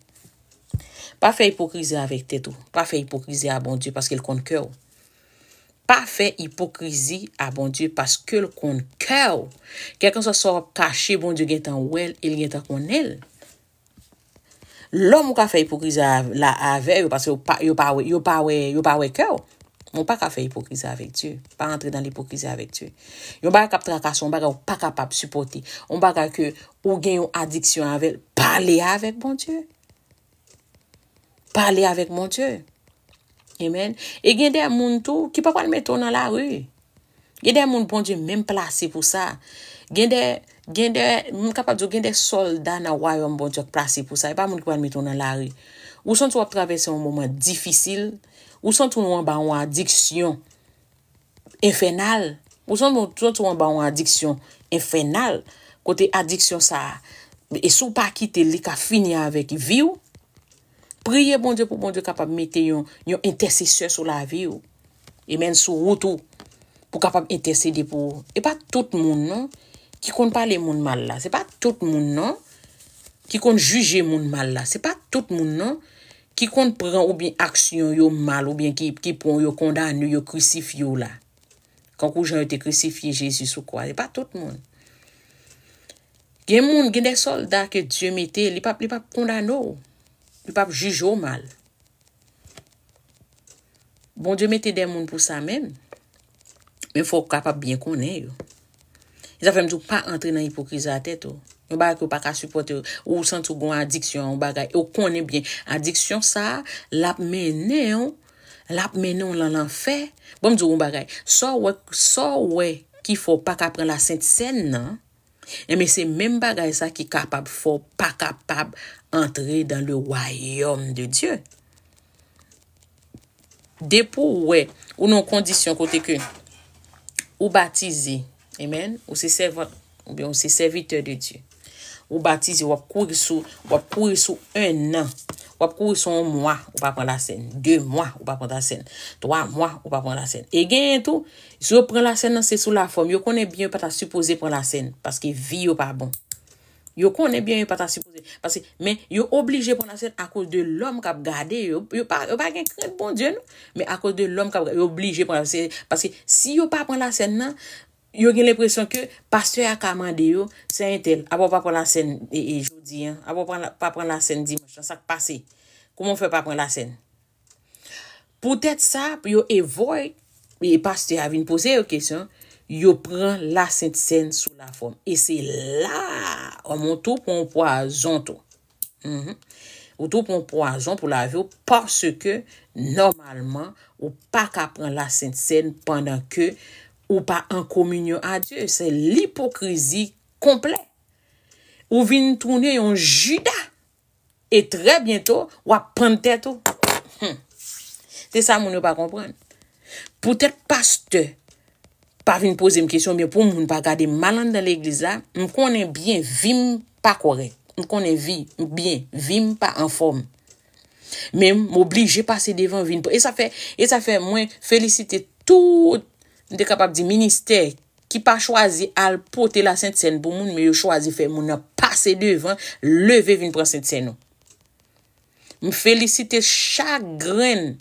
Pa fè ipokrizi avèk tèt ou. Pa fè ipokrizi a Bondye paske l konn kè w. Pa fè ipokrizi a Bondye paske l konn kè w. Kèlkanswa sa w ap kache, Bondye gentan wè l e l gentan konnen l. Lòm ou ka fè ipokrizi a, la avè yo, paske yo pa, yo pa wè, yo pa wè, yo pa wè kè w. Men w pa ka fè ipokrizi avèk Dye. Pa antre nan lipokrizi avèk Dye. Yon bagay k ap trakase w, yon bagay ou pa kapab sipòte, yon bagay ke ou gen yon adiksyon avè l, pale avèk Bondye. Pale avèk Bondye. Amen. E gen de moun tou ki pa pral mete w nan lari. Gen de moun Bondye menm plase pou sa. Gen de, Gen de, m kapab di w, gen de sòlda nan wayòm Bondye k plase pou sa. E pa moun ki pral mete w nan lari. Ou santi w ap travèse yon moman difisil. Ou santi w anba yon adiksyon enfènal. Ou santi w, santi w anba yon adiksyon enfènal. Kote adiksyon sa a, e si w pa kite l, li ka fini avèk vi w. Priye Bondye pou Bondye kapab mete yon, yon entèsesè sou lavi w. Amen, sou wout ou. Pou kapab entèsede pou ou. E pa tout moun, non, ki konn pale moun mal la. Se pa tout moun, non, ki konn jije moun mal la. Se pa tout moun, non, ki konn pran oubyen aksyon yo mal, oubyen ki, ki pran yo kondane, yo krisifye w la. Kankou jan yo te krisifye Jezi sou kwa. Se pa tout moun. Gen moun, gen de sòlda ke Dye mete, li p ap, li p ap kondane w. Li p ap jije w mal. Bondye mete de moun pou sa menm. Men fò w kapab byen konnen yo. E sa fè m di w pa antre nan ipokrizi a tèt ou. Yon bagay ke w pa ka sipòte, ou santi w gon adiksyon a yon bagay, e w konnen byen, adiksyon sa a, l ap mennen w, l ap mennen w nan lanfè. Bon, m di w yon bagay, sa w wè, sa w wè ki fè w pa ka pran lasent sèn nan, enben, se menm bagay sa ki kapab fè w pa kapab antre dans le royaume de Dieu. Depi w wè, ou nan kondisyon kote ke ou batize, amen, ou se sèvant, oubyen ou se sèvitè de Dye. Ou batize, w ap kouri sou, w ap kouri sou en an, w ap kouri sou yon mwa, ou pa pran lasèn, de mwa, ou pa pran lasèn, twa mwa, ou pa pran lasèn. E genyen tou, si yo pran lasèn nan, se sou lafòm. Yo konnen byen yo pa ta sipoze pran lasèn, paske vi yo pa bon. Yo konnen byen yo pa ta sipoze. Paske, men, yo oblije pran lasèn akoz de lòm k ap gade yo. Yo pa, yo pa gen krent Bondye, non. Men akoz de lòm k ap gade, yo oblije pran lasèn. Paske si yo pa pran lasèn nan, yo gen lenpresyon ke pastè a ka mande yo, "Sè entèl, apa w pa pran lasèn, e, e, jodi a? Apa w pa, pa pran lasèn dimanch lan? Sa k pase? Kouman w fè pa pran lasèn?" Poutèt sa, pou yo avoid, e pastè a vin poze yo kesyon, yo pran lasent sèn sou lafòm. E se la, ou tou pran yon pwazon tou. Mhm. Ou tou pran yon pwazon pou lavi w, paske nòmalman, ou pa ka pran lasent sèn pandan ke ou pa an kominyon a Dye. Se lipokrizi konplè. Ou vin tounen yon Jida. E trè byento, w ap pann tèt ou. Hmm. Se sa moun yo pa konprann. Poutèt pastè pa vin poze m kesyon, oubyen pou moun pa gade m mal anndan legliz la, m konnen byen vi m pa kòrèk. M konnen vi m byen, vi m pa anfòm. Men m oblije pase devan vin. E sa fè, e sa fè mwen felisite tout, m te kapab di ministè ki pa chwazi al pote lasent sèn pou moun, men yo chwazi fè moun nan pase devan, leve vin pran sent sèn ou. M felisite chak grenn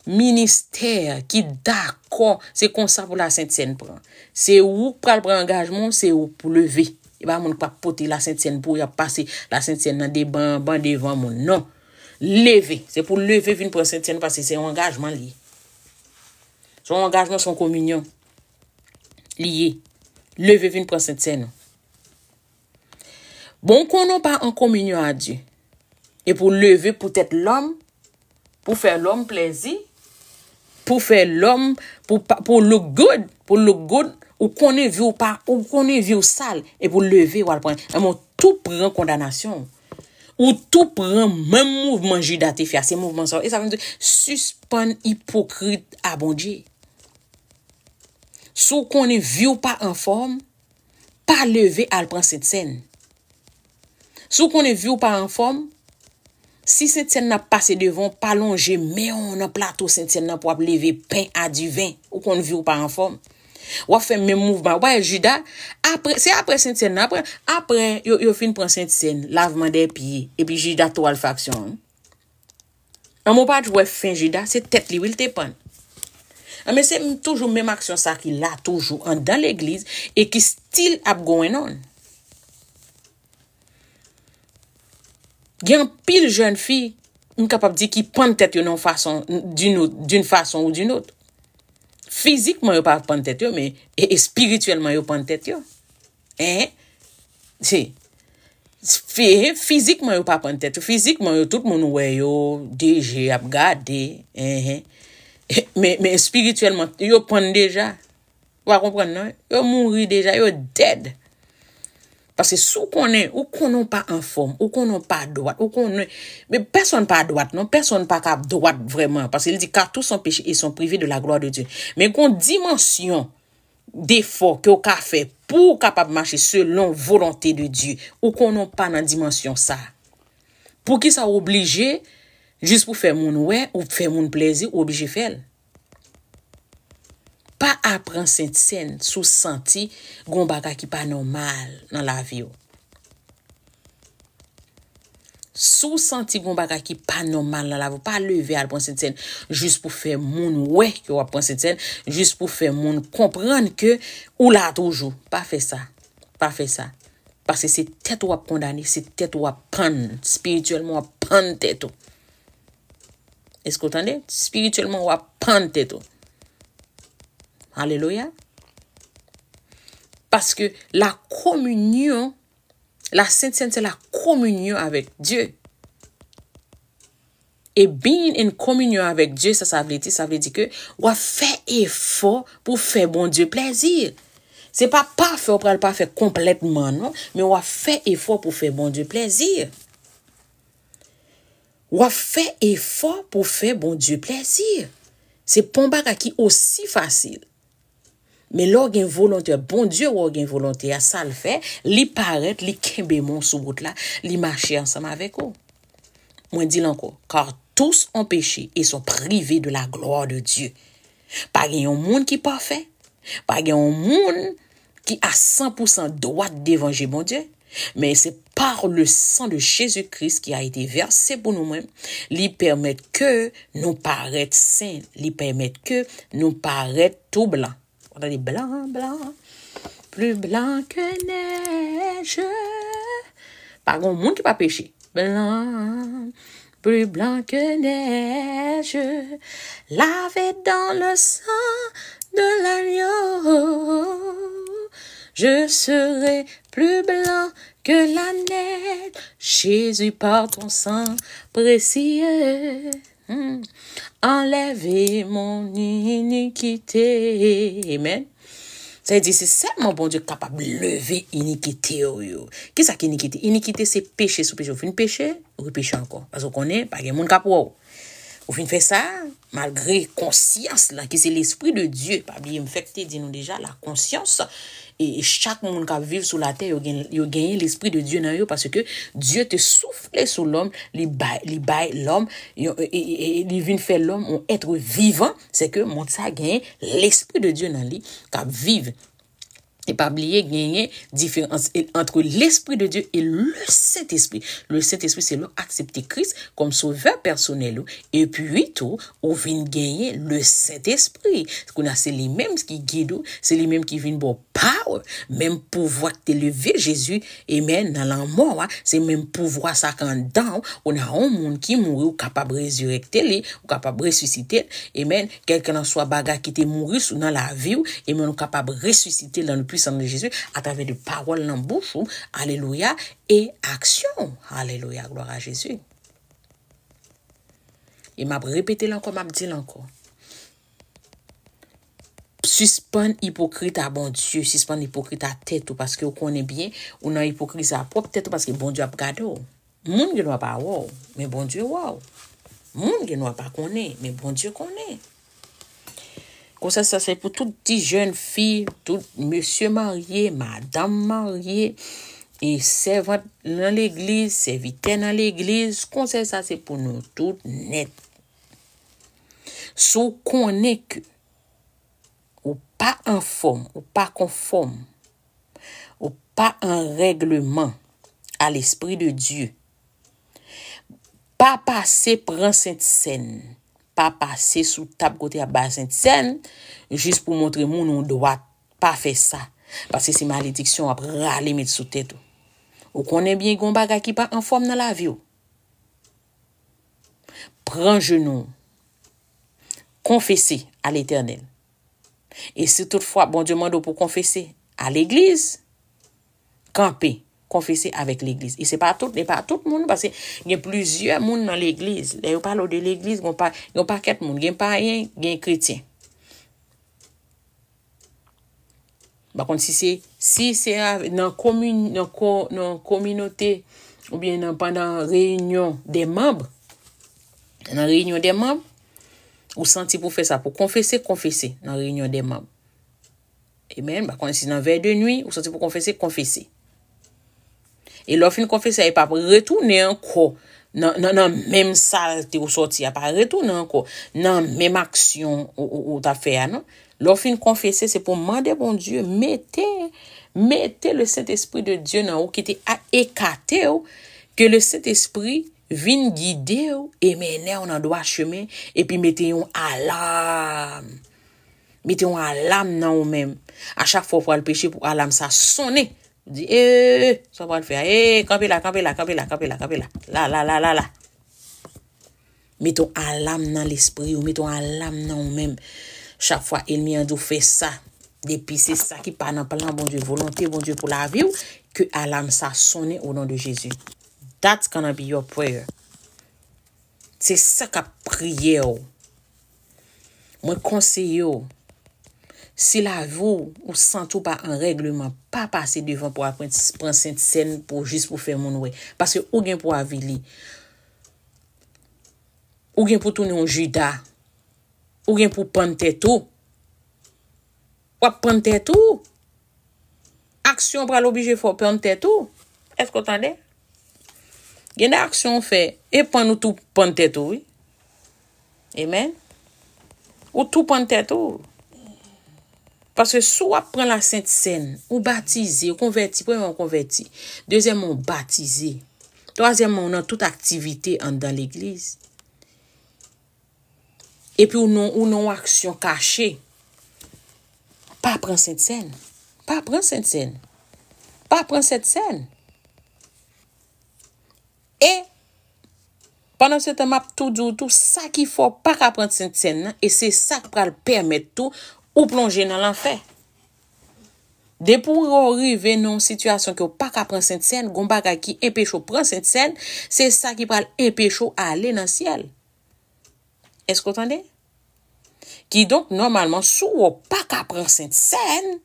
ministè ki dakò, se konsa pou lasent sèn pran. Se ou k pral pran angajman w, se ou k pou leve. E pa moun k pap pote lasent sèn pou ou, y ap pase lasent sèn nan devan, ban devan moun. Non. Leve. Se pou leve vin pran sent sèn, paske se yon angajman li ye. Se yon angajman, se yon kominyon li ye. Leve vin pran sent sèn ou. Bon, konnen w pa an kominyon a Dye. E pou leve poutèt lòm, pou fè lòm plèzi, pou fè lòm, pou pa, pou look good, pou look good, ou konnen vi w pa, ou konnen vi w sal, e pou leve w al pran, enben w tou pran kondanasyon. Ou tou pran menm mouvman Jida te fè a, se mouvman sa yo. E sa vle di, sispann ipokrit a Bondye. Si w konnen vi w pa anfòm, pa leve al pran sent sèn. Si w konnen vi w pa anfòm, si sent sèn nan ap pase devan w, pa lonje men w nan plato sent sèn nan pou w ap leve pen a diven. Ou konn vi w pa anfòm. W ap fè menm mouvman. Ou pa wè Jida, apre, se apre sent sèn nan, apre, apre yo, yo fin pran sent sèn, lavman dè pye, epi Jida tou al fè aksyon an. Anben w pa t wè fen Jida, se tèt li wi l te pann. Anben se m toujou menm aksyon sa ki la toujou anndan legliz e ki still ap going on. Gen anpil jèn fi, m kapab di, ki pann tèt yo nan yon fason, d'une autre, d'une façon ou d'une autre. Fizikman yo pa pann tèt yo, men e, espirityèlman yo pann tèt yo. Hein? Se, fi-, fizikman yo pa pann tèt yo. Fizikman yo, tout moun wè yo, de je ap gade. Hein, hein. Men, men espirityèlman, yo pann deja. Ou pa konprann non? Yo mouri deja, yo dead. Paske si w konnen, ou konnen w pa anfòm, ou konnen w pa dwat, ou konnen, men pèsonn pa dwat non, pèsonn pa ka dwat vrèman, paske li di car tous sont péchés et sont privés de la gloire de Dieu. Men gon dimansyon defò ke w ka fè pou w kapab mache selon volonte de Dye. Ou konnen w pa nan dimansyon sa. Poukisa w oblije, jis pou fè moun wè, ou fè moun plezi, ou oblije fè l? Pa aprann sentsèn si w santi gon bagay ki pa nòmal nan lavi w. Si w santi gon bagay ki pa nòmal nan lavi w, pa leve al pran sentsèn jis pou fè moun wè ke w ap pran sentsèn, jis pou fè moun konprann ke ou la toujou. Pa fè sa. Pa fè sa. Paske se tèt ou w ap kondane, se tèt ou w ap pann. Espirityèlman, w ap pann tèt ou. Èske w tande? Espirityèlman, w ap pann tèt ou. Alelouya. Paske la kominyon, la sentsèn, se la kominyon avèk Dye. E being in kominyon avèk Dye, sa sa vle di? Sa vle di ke w ap fè efò pou fè Bondye plèzi. Se pa pafè w pral pafè konplètman, non, men w ap fè efò pou fè Bondye plèzi. W ap fè efò pou fè Bondye plèzi. Se pa yon bagay ki osi fasil. Men lè w gen volonte, Bondye wè w gen volonte a, sa l fè, li parèt, li kenbe men w sou wout la, li mache ansanm avèk ou. Mwen di l ankò, car tous ont péché et sont privés de la gloire de Dieu. Pa gen yon moun ki pafè, pa gen yon moun ki a san pou san dwat devan je Bondye, men se par le sang de Jésus-Christ qui a été versé pour nous menm, li pèmèt ke nou parèt sen, li pèmèt ke nou parèt tou blan. Ou tande blan, blan, plus blanc que neige. Pa gen moun ki pa peche. Blanc, plus blanc que neige, lavé dans le sang de l'agneau. Je serai plus blanc que la neige. Jésus, par ton sang précieux. Hmm. Enlève mon iniquité. Amen. Sa vle di, se sèlman Bondye k kapab leve inikite w yo. Kisa ki inikite? Inikite se peche sou peche. Ou fin peche, ou repeche ankò. Paske w konnen, pa gen moun k ap wè w. Ou fin fè sa, malgre konsyans lan, ki se Lespri de Dye, pa bliye, m fèk te di nou deja, la konsyans, e, e chak moun k ap viv sou latè, yo gen, yo genyen Lespri de Dye nan yo, paske Dye te soufle sou lòm, li bay, li bay lòm, yo, e, e, e, li vin fè lòm yon èt vivan, se ke moun sa genyen Lespri de Dye nan li, k ap viv. E pa bliye, genyen diferans ant Lespri de Dye e le Sentespri. Le Sentespri, se lè w aksepte Kris kòm sovè pèsonèl ou. Epi tou, ou vin genyen le Sentespri. Kounye a, se li menm ki gide w, se li menm ki vin ba w power. Menm pouvwa ki te leve Jezi, amen, nan lanmò a, se menm pouvwa sa k anndan w. Ou nan yon moun ki mouri, ou kapab rezirèkte li, ou kapab resisite l. Amen. Kèlkelanswa bagay ki te mouri sou, nan lavi w, amen, ou kapab resisite dans le puissant de Jésus atravè de pawòl nan bouch ou, alelouya, e aksyon w. Alelouya, glwa a Jezi. E m ap repete l ankò, m ap di l ankò. Sispann ipokrit a Bondye, sispann ipokrit a tèt ou, paske w konnen byen, ou nan ipokrizi a pwòp tèt ou, paske Bondye ap gade w. Moun gen dwa pa wè w, men Bondye wè w. Moun gen dwa pa konnen, men Bondye konnen. Konsèy sa se pou tout ti jèn fi, tout mesye marye, madanm marye, e sèvant nan legliz, sèvitè nan legliz. Konsèy sa se pou nou tout nèt. Si w konnen ke ou pa anfòm, ou pa konfòm, ou pa an règleman a Lespri de Dye, pa pase pran sentsèn, pa pase sou tab kote y ap bay sentsèn, jis pou montre moun ou dwat. Pa fè sa. Paske se malediksyon w ap rale met sou tèt ou. Ou konnen byen gen yon bagay ki pa anfòm nan lavi w. Pran jenou w. Konfese a Letènèl. E si toutfwa Bondye mande w pou konfese a legliz, kanpe, konfese avèk legliz. E se pa tout, e pa tout moun, paske gen plizyè moun nan legliz. Lè yo pale w de legliz, gen pa, gen yon pakèt moun, gen payen, gen kretyen. M pa konn si se, si se a- nan komin, nan ko, nan kominote, oubyen nan, pandan reyinyon de manb, nan reyinyon de manb, ou santi pou fè sa, pou konfese, konfese nan reyinyon de manb. Amen. M pa konn si nan vè de nwi, ou santi pou konfese, konfese. E lè w fin konfese a, e p ap retounen ankò nan, nan, nan menm salte ou sòti a, pa retounen ankò nan menm aksyon ou, ou, ou t ap fè a, non. Lè w fin konfese, se pou mande Bondye mete, mete le Sentespri de Dye nan ou, kite a ekate w, ke le Sentespri vin gide w e mennen w nan dwa chemen, epi mete yon alam. Mete yon alam nan ou menm. A chak fwa w pral peche, pou alam sa sonnen. Ou di, ee, sa w pral fè a? Ee, kanpe la, kanpe la, kanpe la, kanpe la, kanpe la. La, la, la, la, la. Mete yon alam nan lespri ou, mete yon alam nan ou menm. Chak fwa ènmi an di w fè sa, depi se sa ki pa nan plan Bondye, volonte Bondye pou lavi w, ke alam sa sonnen o non de Jezi. That's gonna be your prayer. Se sa k ap priyè w. Mwen konseye w, si lavi w, ou santi w pa an règleman, pa pase devan pou aprann pran Sent Sèn pou jis pou fè moun wè. Paske ou gen pou avili. Ou gen pou tounen yon Jida. Ou gen pou pann tèt ou. W ap pann tèt ou. Aksyon pral oblije fè w pann tèt ou. Èske w tande? Gen de aksyon w fè, e pann ou tou pann tèt ou, wi. Amen. Ou tou pann tèt ou. Paske si w ap pran la Sent Sèn, ou batize, ou konvèti, premyèman ou konvèti, dezyèmman ou batize, twazyèmman ou nan tout aktivite anndan legliz. Epi ou nan, ou nan yon aksyon kache. Pa pran Sent Sèn. Pa pran Sent Sèn. Pa pran Sent Sèn. E pandan se tan, m ap tou di w tou, sa ki fè w pa ka pran Sent Sèn nan, e se sa k pral pèmèt tou ou plonje nan lanfè. Depi w rive nan yon sitiyasyon ke w pa ka pran Sent Sèn, gon bagay ki enpeche w pran Sent Sèn, se sa ki pral enpeche w ale nan syèl. Èske w tande? Kidonk, nòmalman, si w wè w pa ka pran Sent Sèn,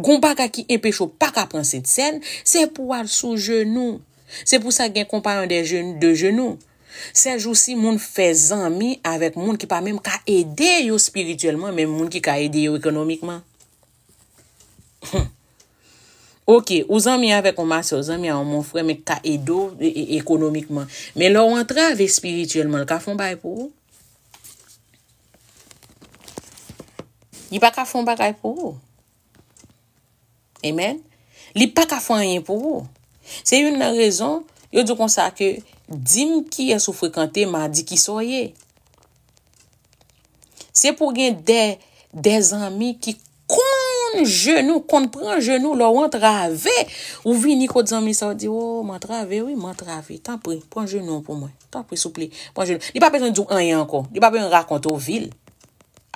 gon bagay ki enpeche w pa ka pran Sent Sèn, se pou w al sou jenou. Se pou sa gen konpayon de jenou, de jenou. Sèjousi, moun fè zanmi avèk moun ki pa menm ka ede yo espirityèlman, men moun ki ka ede yo ekonomikman. Oke, ou zanmi avèk yon masè, ou zanmi avèk yon frè, men k ka ede w e- e- ekonomikman. Men lè w antrave espirityèlman, l ka fè yon bagay pou ou? Li pa ka fè yon bagay pou ou. Amen. Li pa ka fè anyen pou ou. Se youn nan rezon, yo di konsa ke di m kiyès ou frekante, m a di kisa w ye. Se pou gen de, de zanmi ki konn jenou, konn pran jenou, lè w antrave, ou vini kot zanmi sa, ou di, o, m antrave, wi, m antrave, tanpri, pran jenou w pou mwen, tanpri, souple, pran jenou. Li pa bezwen di w anyen ankò, li pa bezwen rakonte w vi l.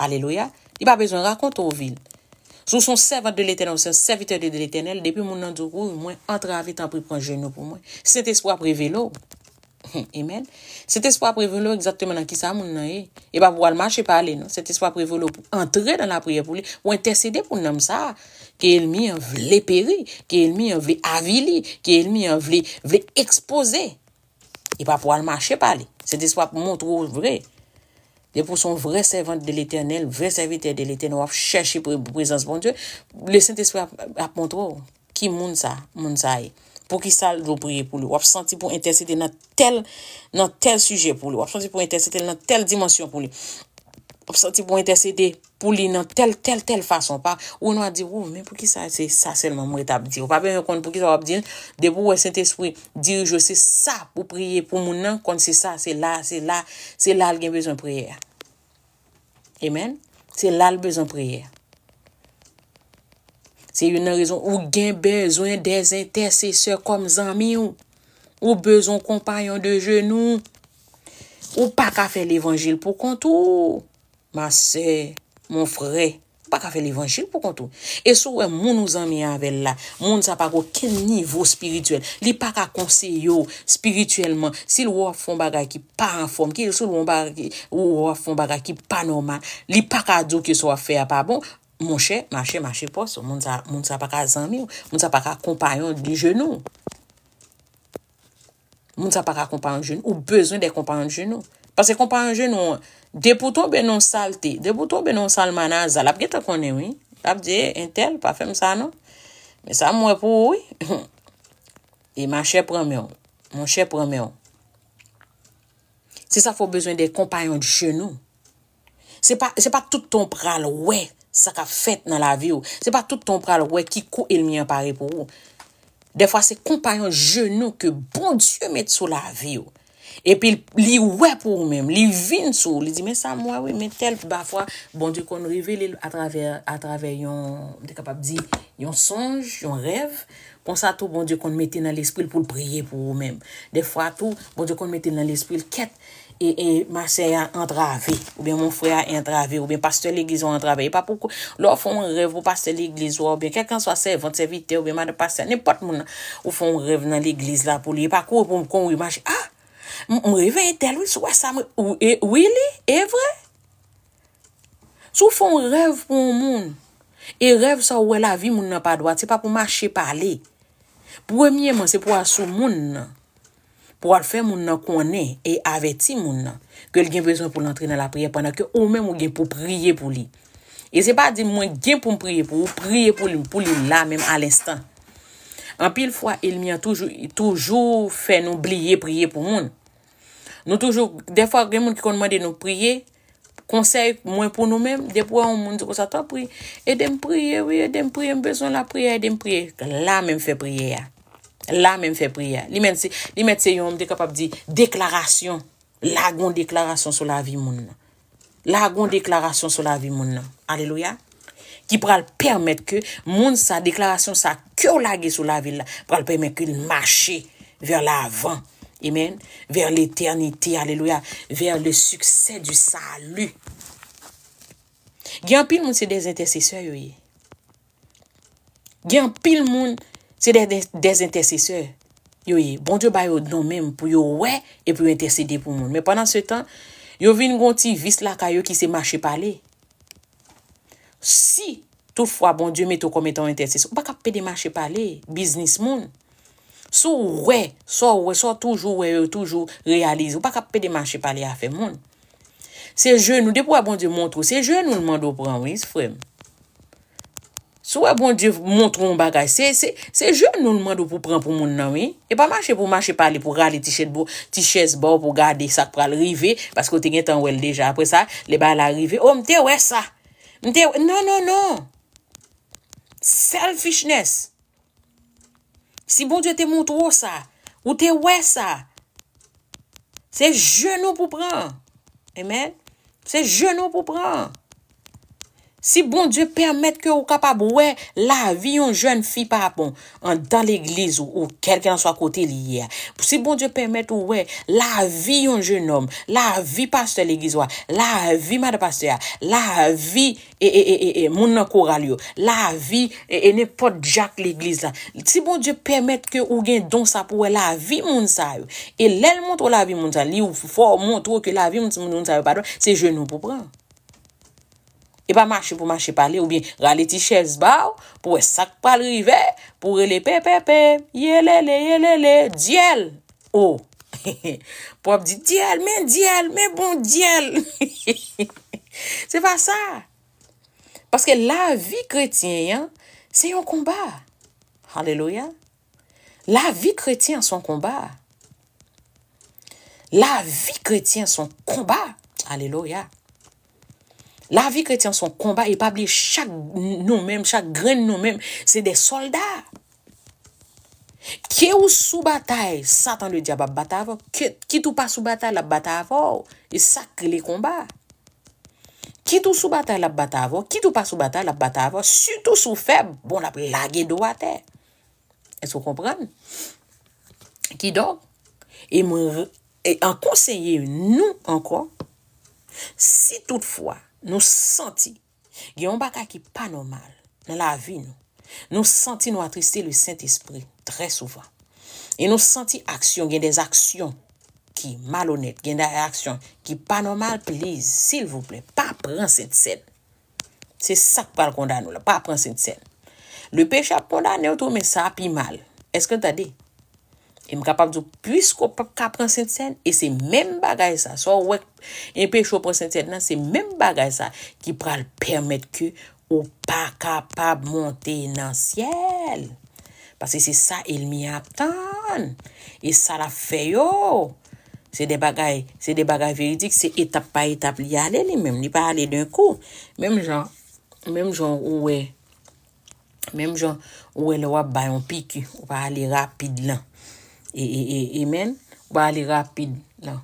Alelouya. Li pa bezwen rakonte w vi l. Si w se yon sèvant de Letènèl, ou se yon sèvitè de Letènèl, depi moun nan di w, wi, mwen antrave, tanpri, pran jenou pou mwen. Sentespri ap revele w. Amen. Sentespri ap revele w egzakteman nan kisa moun nan ye. E pa pou w al mache pale, non. Sentespri ap revele w pou antre nan lapriyè pou li, pou entèsede pou nanm sa a, ke ènmi an vle peri, ke ènmi an vle avili, ke ènmi an vle, vle ekspoze. E pa pou w al mache pale. Sentespri ap montre w vre. Depi w se yon vrè sèvant de Letènèl, vrè sèvitè de Letènèl, w ap chèche pre- prezans Bondye, le Sentespri ap, ap montre w ki moun sa, moun sa ye. Poukisa l di w priye pou li? W ap santi pou entèsede nan tèl, nan tèl sijè pou li. W ap santi pou entèsede nan tèl dimansyon pou li. W ap santi pou entèsede pou li nan tèl, tèl, tèl fason. Pa, ou nou a di, o, men poukisa se sa sèlman mwen t ap di? Ou pa bezwen konn poukisa w ap di l. Depi w wè Sentespri dirije w, se sa pou priye pou moun nan, konn se sa, se la, se la, se la l gen bezwen priyè a. Amen. Se la l bezwen priyè. Se youn nan rezon ou gen bezwen de entèsesè kòm zanmi w. Ou bezwen yon konpayon de jenou. Ou pa ka fè levanjil pou kont ou. Ma sè, mon frè, ou pa ka fè levanjil pou kont ou. E si w wè moun ou zanmi avè l la, moun sa pa gen okenn nivo espirityèl, li pa ka konseye w espirityèlman. Si l wè w ap fè yon bagay ki pa anfòm, ki, si l wè yon bagay ki, ou wè w ap fè yon bagay ki pa nòmal, li pa ka di w ke sa w ap fè a pa bon. monchè, mache, mache pòs ou. Moun sa, moun sa pa ka zanmi w. Moun sa pa ka konpayon de jenou. Moun sa pa ka konpayon de jenou. Ou bezwen de konpayon de jenou. Paske konpayon de jenou, depi w tonbe nan yon salte, depi w tonbe nan yon salmanaza, l ap gentan konnen, wi. L ap di, "E, entèl, pa fè m sa, non. Men sa m wè pou ou, wi." E machè pran men w. Monchè pran men w. Se sa fè w bezwen de konpayon de jenou. Se pa, se pa tout tan w pral wè sa k ap fèt nan lavi w. Se pa tout tan w pral wè ki kou ènmi an pare pou ou. Dèfwa, se konpayon jenou ke Bondye met sou lavi w. Epi li wè pou ou menm, li vin sou ou, li di, "Men sa m wè, wi, men tèl." Pafwa, Bondye konn revele l atravè, atravè yon, m te kapab di, yon sonj, yon rèv. Konsa tou, Bondye konn mete nan lespri l pou l priye pou ou menm. Dèfwa tou, Bondye konn mete nan lespri l, "Kèt, e, e, ma sè a antrave, oubyen mon frè a antrave, oubyen pastè legliz ou antrave." E pa pou kou-, lè w fè yon rèv pou pastè legliz ou, oubyen kèlkanswa sèvant, sèvitè, oubyen madanm pastè, nenpòt moun, ou fè yon rèv nan legliz la pou li, e pa kouri pou m kouri mache, "A, m, m reve entèl, wi, si w wè sa, m, ou, e, wi, li, e vre." Si w fè yon rèv pou yon moun, e rèv sa ou wè lavi moun nan pa dwat, se pa pou mache pale. Premyèman, se pou al sou moun nan. Pou al fè moun nan konnen e avèti moun nan ke l gen bezwen pou l antre nan lapriyè pandan ke ou menm ou gen pou priye pou li. E se pa di mwen gen pou m priye pou ou, priye pou li, pou li la menm alenstan. Anpil fwa, ènmi an toujou, toujou fè nou bliye priye pou moun. Nou toujou, dèfwa, gen moun ki konn mande nou priye, konsèy mwen pou nou menm, depi w wè yon moun di konsa, "Tanpri, ede m priye, wi, ede m priye, m bezwen lapriyè, ede m priye." La menm fè priyè a. La menm fè priyè a. Li menm se, li menm se yon, m te kapab di, deklarasyon. Lage yon deklarasyon sou lavi moun nan. Lage yon deklarasyon sou lavi moun nan. Alelouya. Ki pral pèmèt ke moun sa, deklarasyon sa ke w lage sou lavi l la, pral pèmèt ke l mache vers l'avant. Amen. Vers l'éternité. Alelouya. Vers le succès du salut. Gen anpil moun, se de entèsesè yo ye. Gen anpil moun, se de, de, de entèsesè yo ye. Bondye ba yo don menm pou yo wè e pou yo entèsede pou moun. Men pandan se tan, yo vin gon ti vis lakay yo ki se mache pale. Si toutfwa Bondye mete w kòm etan yon entèsesè, ou pa ka pede mache pale, biznis moun. Si w wè, sa w wè, sa w toujou wè, yo toujou reyalize, ou pa ka pede mache pale afè moun. Se jenou, depi w wè Bondye montre w, se jenou l mande w pran, wi, frè m. Si w wè Bondye montre w yon bagay, se, se, se jenou l mande w pou pran pou moun nan, wi. E pa mache pou mache pale, pou rale ti chèz bo-, ti chèz ba w, pou gade sa k pral rive, paske w te gentan wè l deja. Apre sa, lè bagay la rive, "O, m te wè sa. M te wè," non, non, non. Selfishness. Si Bondye te montre w sa, ou te wè sa, se jenou pou pran. Amen. Se jenou pou pran. Si Bondye pèmèt ke ou kapab wè lavi yon jèn fi pa bon anndan legliz ou, ou kèlkelanswa kote li ye a, si Bondye pèmèt ou wè lavi yon jennonm, lavi pastè legliz ou a, lavi madan pastè a, lavi e, e, e, e, e, moun nan koral yo, lavi, e, e, nenpòt dyak legliz la. Si Bondye pèmèt ke ou gen don sa pou wè lavi moun sa yo, e lè l montre w lavi moun sa, li fè w montre w ke lavi moun, moun sa yo pa dwat, se jenou pou pran. E pa mache pou mache pale, oubyen rale ti chèz ba w, pou wè sa k pral rive, pou rele pepepe, yelele, yelele, dyèl. O. Pou w ap di, "Dyèl, men dyèl, men bon dyèl." Se pa sa. Paske lavi kretyen an, se yon konba. Alelouya. Lavi kretyen an se yon konba. Lavi kretyen an se yon konba. Alelouya. Lavi kretyen an se yon konba, e pa bliye chak nou menm, chak grenn nou menm, se de sòlda. Ke ou sou batay, Satan ledyab ap batay avè w. Ke, kit ou pa sou batay, l ap batay avè w. E sa k rele konba. Kit ou sou batay, l ap batay avè w. Kit ou pa sou batay, l ap batay avè w. Sitou si w fèb, bon, l ap lage do w atè. Èske w konprann? Kidonk, e mwen re-, e an konseye nou ankò, si toutfwa nou santi gen yon bagay ki pa nòmal nan lavi nou, nou santi nou atriste Lesentespri trè souvan, e nou santi aksyon, gen de aksyon ki malonèt, gen de aksyon ki pa nòmal, please, silvouplè, pa pran sentsèn. Se sa k pral kondane w la. Pa pran sentsèn. Le péché ap kondane w tou, men sa pi mal. Èske w tande? E m kapab di w, piske w p ap ka pran sentsèn, e se menm bagay sa, sa w wè, e peche w pran sentsèn nan, se menm bagay sa ki pral pèmèt ke ou pa kapab monte nan syèl. Paske se sa ènmi an ap tann. E sa l ap fè yo. Se de bagay, se de bagay veridik, se etap pa etap li ale li menm. Li pa ale d'un coup. Menm jan, menm jan ou wè, menm jan ou wè lè w ap bay yon piki, ou pa ale rapid lan. E, e, e, amen. Ou pa ale rapid lan.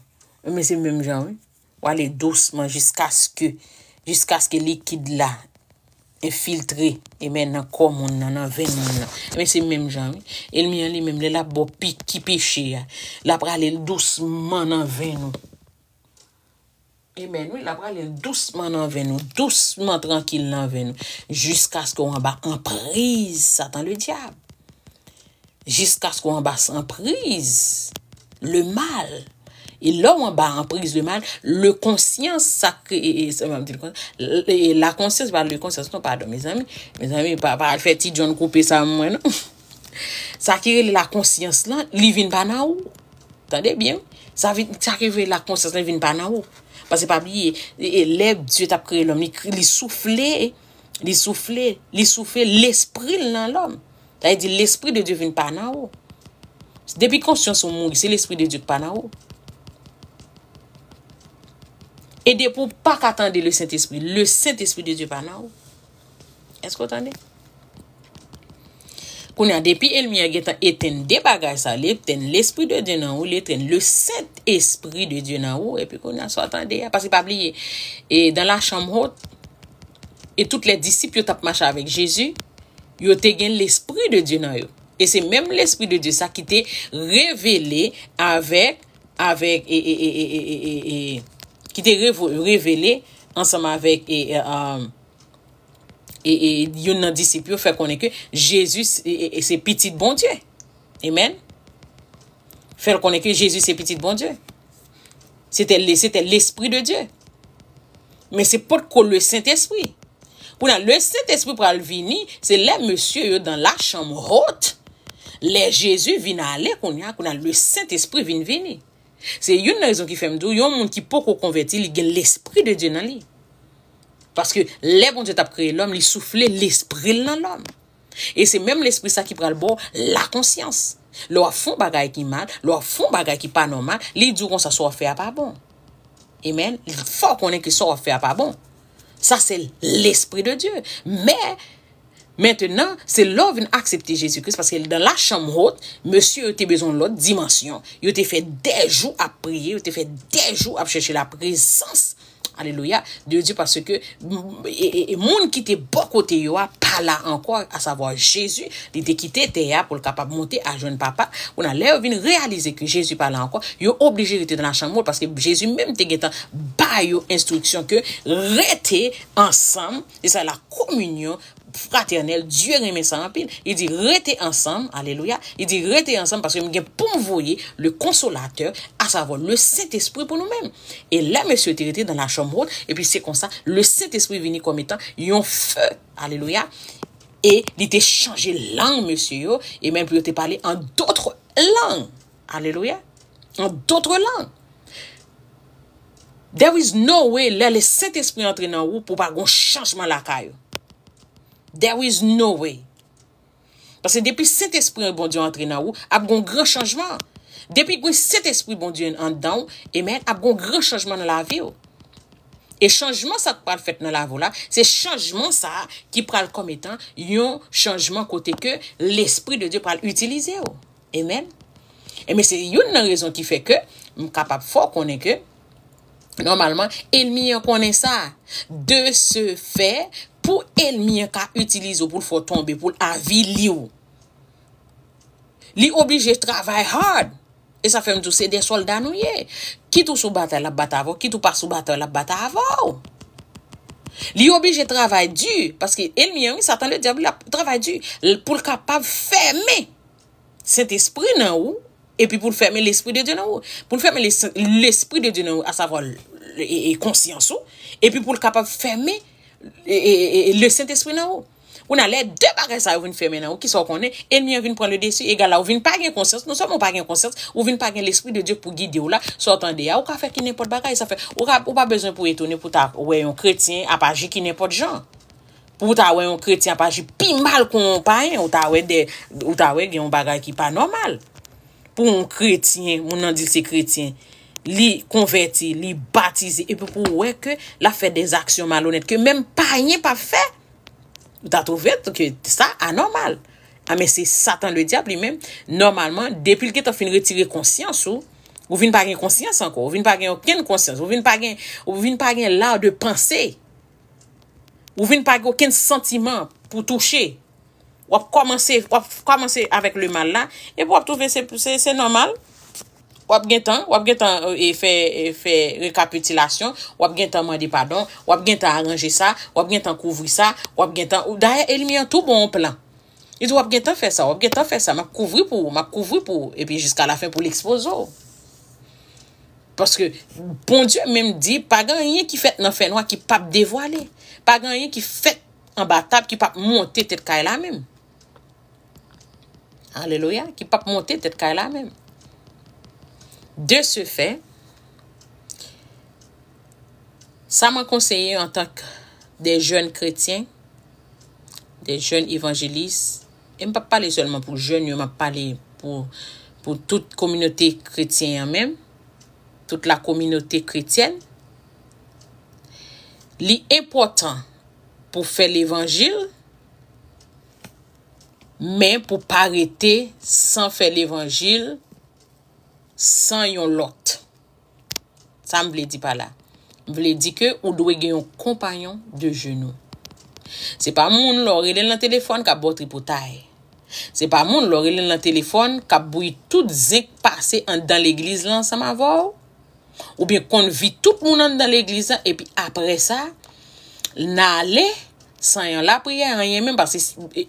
Men se menm jan, wi. W ale dousman jiskaske, jiskaske likid la enfiltre, amen, nan kò moun nan, nan venn moun nan. Men se menm jan, wi. Ènmi an li menm, lè l ap ba w piki peche a, l ap rale l dousman nan venn ou. Amen, wi, l ap rale l dousman nan venn ou, dousman, trankil nan venn ou, jiskaske w anba anpriz Satan Ledyab. Jiskaske w anba anpriz lemal. E lè w anba anpriz lemal, le konsyans, sa ke, e, e, sa m ap di l konsa, e, e, la konsyans, pa le konsyans, non, padon, mezanmi. Mezanmi, pa, pa al fè Ti John koupe sa mwen, non. Sa ki rele la konsyans lan, li vin pa nan ou. Tande byen, wi. Sa vin, sa ki rele la konsyans lan vin pa nan ou. Paske pa bliye, e, e, lè Dye t ap kreye lòm, li, kri- li soufle, li soufle, li soufle lespri l nan lòm. Sa vle di, lespri de Dye vin pa nan ou. Depi konsyans ou mouri, se lespri de Dye ki pa nan ou. E depi w pa ka tande le Sentespri, le Sentespri de Dye pa nan ou. Èske w tande? Kounye a, depi ènmi an gentan etenn de bagay sa, li etenn Lespri de Dye nan ou, li etenn le Sentespri de Dye nan ou, epi kounye a, sa w tande a. Paske pa bliye, e dans la chambre haute, e tout lè disip yo t ap mache avèk Jezi, yo te gen Lespri de Dye nan yo. E se menm Lespri de Dye sa ki te revele avèk, avèk, e, e, e, ki te revo- revele ansanm avèk, e, e, um, e, e youn nan disip yo fè konnen ke Jezi se, e, e, se pitit Bondye. Amen. Fè l konnen ke Jezi se pitit Bondye. Se te le, se te Lespri de Dye. Men se potko le Sentespri. Kounye a, le Sentespri pral vini, se lè mesye yo dans la chambre haute. Lè Jezi vin ale, kounye a, kounye a, le Sentespri vin vini. Se youn nan rezon ki fè m di w, yon moun ki poko konvèti, li gen Lespri de Dye nan li. Paske lè Bondye t ap kreye lòm, li soufle lespri l nan lòm. E se menm Lespri sa ki pral ba w lakonsyans. Lè w ap fè yon bagay ki mal, lè w ap fè yon bagay ki pa nòmal, li di w konsa sa w ap fè a pa bon. Amen. Li fè w konnen ke sa w ap fè a pa bon. Sa se Lespri de Dye. Men, mentenan, se lè w vin aksepte Jezi Kris, paske dans la chambre haute, mesye yo te bezwen yon lòt dimansyon. Yo te fè dè jou ap priye, yo te fè dè jou ap chèche la prezans, alelouya, de Dye, paske, e, e, e moun ki te bò kote yo a pa la ankò, asavwa Jezi, li te kite tè a pou l kapab monte al jwenn Papa. Kounye a, lè yo vin reyalize ke Jezi pa la ankò, yo oblije rete dans la chambre haute, paske Jezi menm te gentan ba yo enstriksyon ke rete ansanm, se sa la kominyon fratènèl, Dye renmen sa anpil. Li di, rete ansanm, alelouya. Li di, rete ansanm paske m gen pou m voye le Konsolatè, asavwa le Sentespri pou nou menm. E lè mesye yo te rete dans la chambre haute, epi se konsa, le Sentespri vini kòm etan yon fe, alelouya. E li te chanje lang mesye yo, e menm pou yo te pale an dòt lang. Alelouya. An dòt lang. There is no way, lè le Sentespri antre nan ou, pou pa gon chanjman lakay ou. There is no way. Paske depi Sentespri Bondye antre nan ou, ap gon gran chanjman. Depi gen Sentespri Bondye anndan ou, amen, ap gon gran chanjman nan lavi w. E chanjman sa k pral fèt nan lavi w la, se chanjman sa a ki pral kòm etan yon chanjman kote ke Lespri de Dye pral itilize w. Amen. Amen, se youn nan rezon ki fè ke m kapab fè w konnen ke, nòmalman, ènmi an konnen sa. De ce fait, pou ènmi an ka itilize w pou l fè w tonbe, pou l avili w, li oblije travay hard. E sa fè m di w, se de sòlda nou ye. Kit ou sou batay, l ap batay avè w. Kit ou pa sou batay, l ap batay avè w. Li oblije travay di, paske ènmi an, wi, Satan Ledyab, li ap travay di l pou l kapab fèmen Sentespri nan ou, epi pou l fèmen Lespri de Dye nan ou. Pou l fèmen Lespri de Dye nan ou, asavwa, e, e, konsyans ou, epi pou l kapab fèmen e, e, e, e, le Sentespri nan ou. Kounye a, lè de bagay sa yo vin fèmen nan ou, kisa w konnen? Ènmi an vin pran le desi, egal la, ou vin pa gen konsyans, non sèlman ou pa gen konsyans, ou vin pa gen Lespri de Dye pou gide w la, sa w tande a, ou ka fè ki nenpòt bagay, sa fè, ou ka, ou pa bezwen pou etone pou ta wè yon kretyen ap aji ki nenpòt jan. Pou w ta wè yon kretyen ap aji pi mal ke yon payen, ou ta wè de, ou ta wè gen yon bagay ki pa nòmal. Pou yon kretyen, moun nan di l se kretyen, li konvèti, li batize, epi pou w wè ke l ap fè de aksyon malonèt ke menm payen p ap fè, ou ta twouve ke sa anòmal. A, men se Satan ledyab li menm, nòmalman, depi l gentan fin retire konsyans ou, ou vin pa gen konsyans ankò, ou vin pa gen okenn konsyans, ou vin pa gen, ou vin pa gen la de panse, ou vin pa gen okenn santiman pou touche. W ap kòmanse, w ap kòmanse avèk le mal la, epi w ap twouve se, se, se nòmal. W ap gentan, w ap gentan, e, fè, e, fè rekapitilasyon, w ap gentan mande padon, w ap gentan aranje sa, w ap gentan kouvri sa, w ap gentan, dayè, ènmi an tou ba w yon plan. Li di, w ap gentan fè sa, w ap gentan fè sa, m ap kouvri pou ou, m ap kouvri pou ou, epi jiska lafen pou l ekspoze w. Paske Bondye menm di, pa gen anyen ki fèt nan fènwa ki p ap devwale. Pa gen anyen ki fèt anba tab ki p ap monte tèt kay la menm. Alelouya, ki p ap monte tèt kay la menm. De ce fait, sa mwen konseye antanke de jèn kretyen, de jèn evanjelis, e m p ap pale sèlman pou jèn yo, m ap pale pou, pou tout kominote kretyen an menm, tout la kominote kretyèn. Li enpòtan pou fè levanjil, men pou pa rete san fè levanjil, san yon lòt. Sa m vle di pa la? M vle di ke ou dwe gen yon konpayon de jenou. Se pa moun lè w rele l nan telefòn k ap ba w tripotay. Se pa moun lè w rele l nan telefòn k ap bouyi tout zen k pase anndan legliz la ansanm avè w. Oubyen konn vi tout moun anndan legliz la, epi apre sa, n ale san yon lapriyè, anyen menm, paske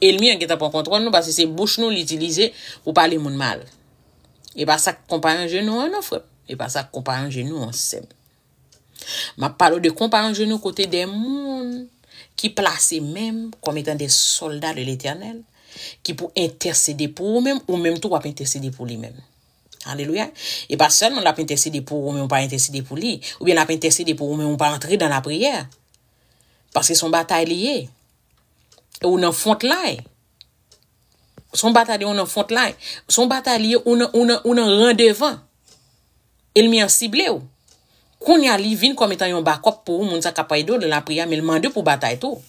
ènmi an gentan pran kontwòl nou, paske se bouch nou l itilize pou pale moun mal. E pa sa k konpayon jenou an non, frè m. E pa sa k konpayon jenou an, sè m. M ap pale w de konpayon jenou kote de moun ki plase menm kòm etan de sòlda de Letènèl, ki pou entèsede pou ou menm, ou menm tou w ap entèsede pou li menm. Alelouya. E pa sèlman l ap entèsede pou ou, men ou pa entèsede pou li. Oubyen l ap entèsede pou ou, men ou pa antre dan lapriyè. Paske se yon batay li ye. E ou nan frontline. Se yon batay li ye, ou nan frontline. Se yon batay li ye, ou nan, ou nan, ou nan ran devan. Ènmi an sible w. Kounye a, li vin kòm etan yon bakòp pou ou, moun sa k ap ede w nan lapriyè, men l mande pou batay tou.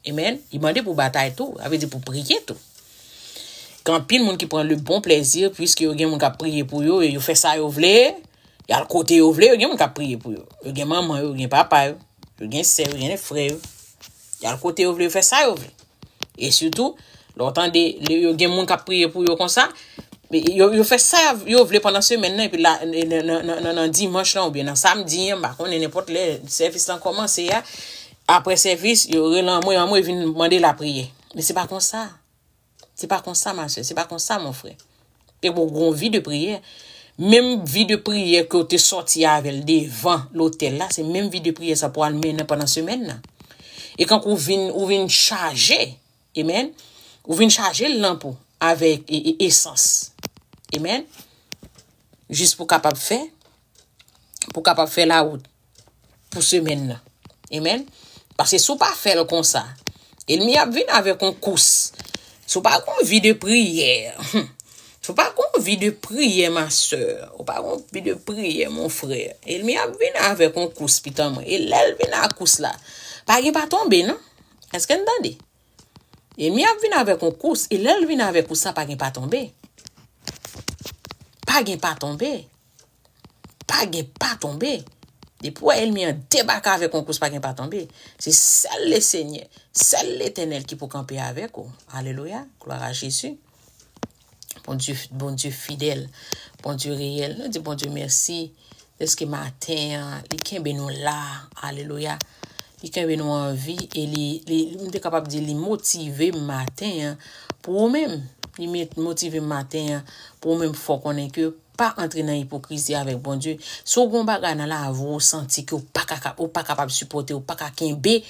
Amen. Li mande pou batay tou. Sa vle di pou priye tou. Gen anpil moun ki pran le bon plèzi, piske yo gen moun k ap priye pou yo, e yo fè sa yo vle, y al kote yo vle, yo gen moun k ap priye pou yo. Yo gen manman yo, yo gen papa yo, yo gen sè yo, yo gen frè yo. Y al kote yo vle, yo fè sa yo vle. E sitou, lè w tande, lè yo gen moun k ap priye pou yo konsa, yo, yo fè sa yo vle pandan semèn nan, epi la, nan, nan, nan, nan, nan dimanch lan, oubyen nan samdi an, m pa konnen, nenpòt lè sèvis lan kòmanse a, apre sèvis, yo rele anmwe, anmwe vin mande lapriyè. Men se pa konsa. Se pa konsa, ma sè, se pa konsa, mon frè. E pou gon vi de priyè. Menm vi de priyè ke w te sòti avè l devan lotèl la, se menm vi de priyè sa pou al mennen pandan semèn nan. E kankou w vin, ou vin chaje, amen, ou vin chaje lanp ou avèk e, e, esans. Amen. Jis pou kapab fè, pou kapab fè lawout pou semèn nan. Amen. Paske si w pa fè l konsa, ènmi ap vin avèk yon kous. Si w pa gon vi de priyè, si w pa gon vi de priyè, ma sè, ou pa gon vi de priyè, mon frè, ènmi ap vin avèk yon kous, pitan mwen. E lè l vin ak kous la, pa gen pa tonbe, non. Èske n tande? Ènmi ap vin avèk yon kous, e lè l vin avèk kous sa, pa gen pa tonbe. Pa gen pa tonbe. Pa gen pa tonbe. Depi w wè ènmi an debake avèk yon kous, pa gen pa tonbe. Se sèl Lesenyè, sèl Letènèl ki pou kanpe avèk ou. Alelouya. Glwa a Jezi. Bondye, Bondye fidèl. Bondye reyèl. Nou di Bondye mèsi. Dèske maten an, li kenbe nou la. Alelouya. Li kenbe nou an vi e li, li, m te kapab di li motive m maten an pou ou menm. Li met, motive m maten an pou ou menm fè w konnen ke pa antre nan ipokrizi avèk Bondye. Si w gen yon bagay nan lavi w, ou santi ke w pa ka, ou pa kapab sipòte, ou pa ka kenbe,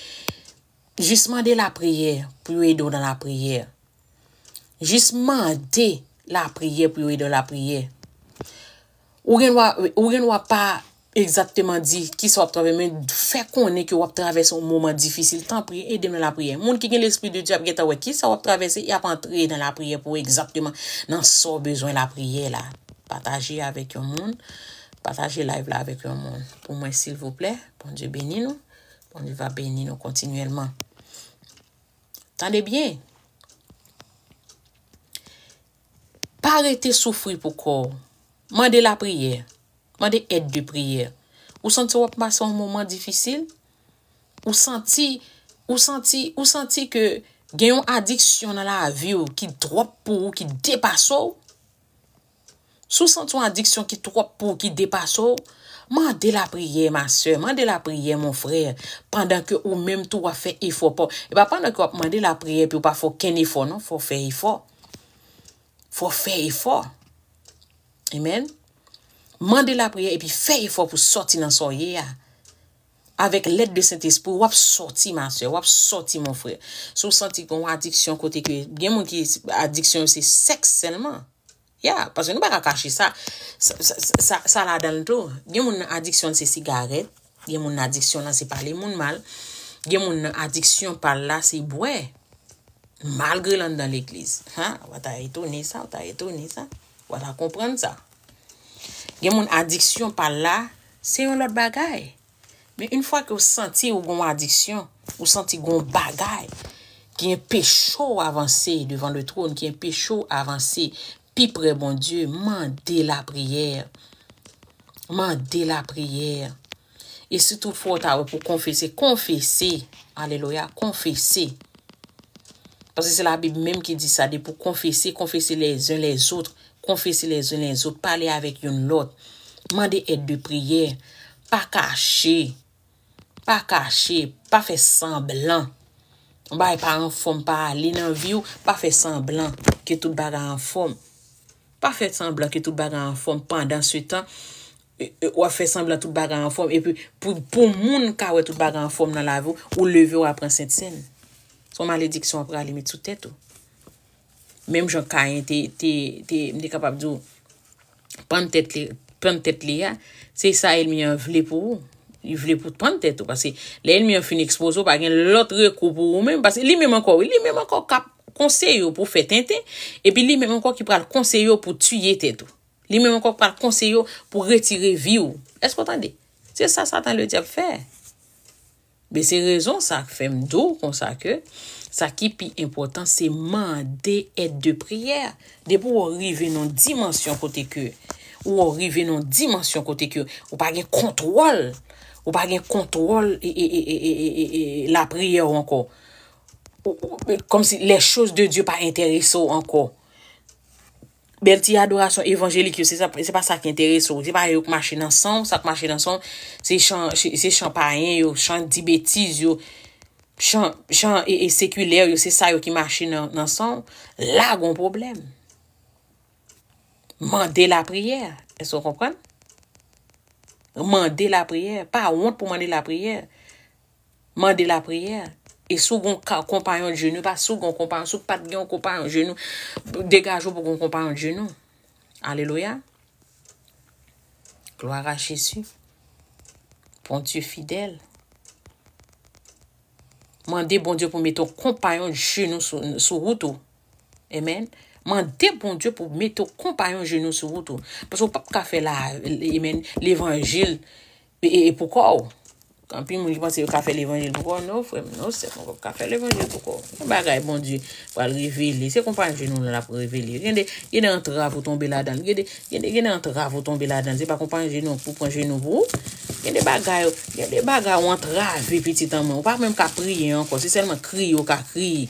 Jis mande lapriyè pou yo ede w nan lapriyè. Jis mande lapriyè pou yo ede w lapriyè. Ou gen dwa, ou gen dwa pa egzakteman di kisa w ap travèse, men fè konnen ke w ap travèse yon moman difisil. Tanpri, ede m nan lapriyè. Moun ki gen lespri de Dye ap gentan wè kisa w ap travèse, y ap antre nan lapriyè pou ou egzakteman nan sa w bezwen lapriyè la. Pataje avèk yon moun. Pataje live la avèk yon moun. Pou mwen, silvouplè. Bondye beni nou. Bondye va beni nou kontinyèlman. Tande byen. Pa rete soufri pou kò w. Mande lapriyè. Mande èd de priyè. Ou santi w ap pase yon moman difisil? Ou santi, ou santi, ou santi ke gen yon adiksyon nan lavi w ki twòp pou ou, ki depase w? Si w santi yon adiksyon ki twòp pou ou, ki depase w, mande lapriyè, ma sè, mande lapriyè, mon frè, pandan ke ou menm tou w ap fè efò pa w. E pa pandan ke w ap mande lapriyè epi w pa fè okenn efò, non, fò w fè efò. Fò w fè efò. Amen. Mande lapriyè epi fè efò pou sòti nan sa w ye a. Avèk lèd de Sentespri, w ap sòti, ma sè, w ap sòti, mon frè. Si w santi gen yon adiksyon kote ke, gen moun ki adiksyon yo se sèks sèlman. Ya, paske nou pa ka kache sa. Sa, sa, sa, sa, sa ladan l tou. Gen moun nan adiksyon l se sigarèt, gen moun nan adiksyon l se pale moun mal, gen moun nan adiksyon pa l la se bwè. Malgre l anndan legliz. Ha, w ta etone sa, w ta etone sa. W ta konprann sa. Gen moun adiksyon pa l la, se yon lòt bagay. Men yon fwa ke w santi ou gen yon adiksyon, ou santi gen yon bagay ki anpeche w avanse devan le twòn, ki anpeche w avanse pi pre Bondye, mande lapriyè. Mande lapriyè. E si toutfwa w ta wè pou konfese, konfese. Alelouya, konfese. Paske se Labib menm ki di sa, depi w konfese, confessez les uns les autres, confessez les uns les autres, pale avèk youn lòt. Mande èd de priyè. Pa kache. Pa kache. Pa fè sanblan. Yon bagay pa anfòm, pa ale nan vi w, pa fè sanblan ke tout bagay anfòm. Pa fè sanblan ke tout bagay anfòm pandan se tan, e, e, w ap fè sanblan tout bagay anfòm. Epi, pou, pou moun ka wè tout bagay anfòm nan lavi w, ou leve w a pran sentsèn. Se yon malediksyon w ap rale met sou tèt ou. Menm jan Kayen te, te, te, m te kapab di w, pann tèt li, pann tèt li a, se sa ènmi an vle pou ou. Li vle pou pann tèt ou. Paske lè ènmi an fin ekspoze w, pa gen lòt rekou pou ou menm. Paske li menm ankò, wi, li menm ankò k ap konseye w pou fè tenten. Epi li menm ankò ki pral konseye w pou tiye tèt ou. Li menm ankò k pral konseye w pou retire vi w. Èske w tande? Se sa Satan Ledyab fè. Men se rezon sa k fè m di w konsa ke sa ki pi enpòtan se mande èd de priyè. Depi w rive nan dimansyon kote ke, ou rive nan dimansyon kote ke ou pa gen kontwòl, ou pa gen kontwòl e, e, e, e, e, e, e lapriyè w ankò. Ou, ou, kòmsi les choses de Dieu pa enterese w ankò. Bèl ti adorasyon evanjelik yo, se sa, se pa sa ki enterese w. Se pa yo k mache nan san w, sa k mache nan san w, se chan, se, se chan payen yo, chan di betiz yo, chan, chan e, e sekilè yo, se sa yo ki mache nan, nan san w. La gon pwoblèm. Mande lapriyè. Èske w konprann? Mande lapriyè. Pa wont pou mande lapriyè. Mande lapriyè. E si w gon ka, konpayon jenou, pa si w gon konpayon, si w pa t gen yon konpayon jenou, degaje w pou gon konpayon jenou. Alelouya. Glwa a Jezi. Bondye fidèl. Mande Bondye pou mete yon konpayon jenou sou, sou wout ou. Amen. Mande Bondye pou mete yon konpayon jenou sou wout ou. Paske w p ap ka fè la, amen, levanjil e, e, e pou kò w. Anpil moun ki panse yo ka fè levanjil pou kò w. Non, frè m, non, sè m, ou p ap ka fè levanjil pou kò w. Gen bagay Bondye pral revele. Se konpayon jenou l ap revele. Gen de, gen de antrav ou tonbe ladan l. Gen de, gen de, gen de antrav ou tonbe ladan l. Se pa konpayon jenou pou pran jenou pou ou. Gen de bagay, gen de bagay ou antrave pitit an mwen. Ou pa menm ka priye ankò. Se sèlman kriye ou ka kriye.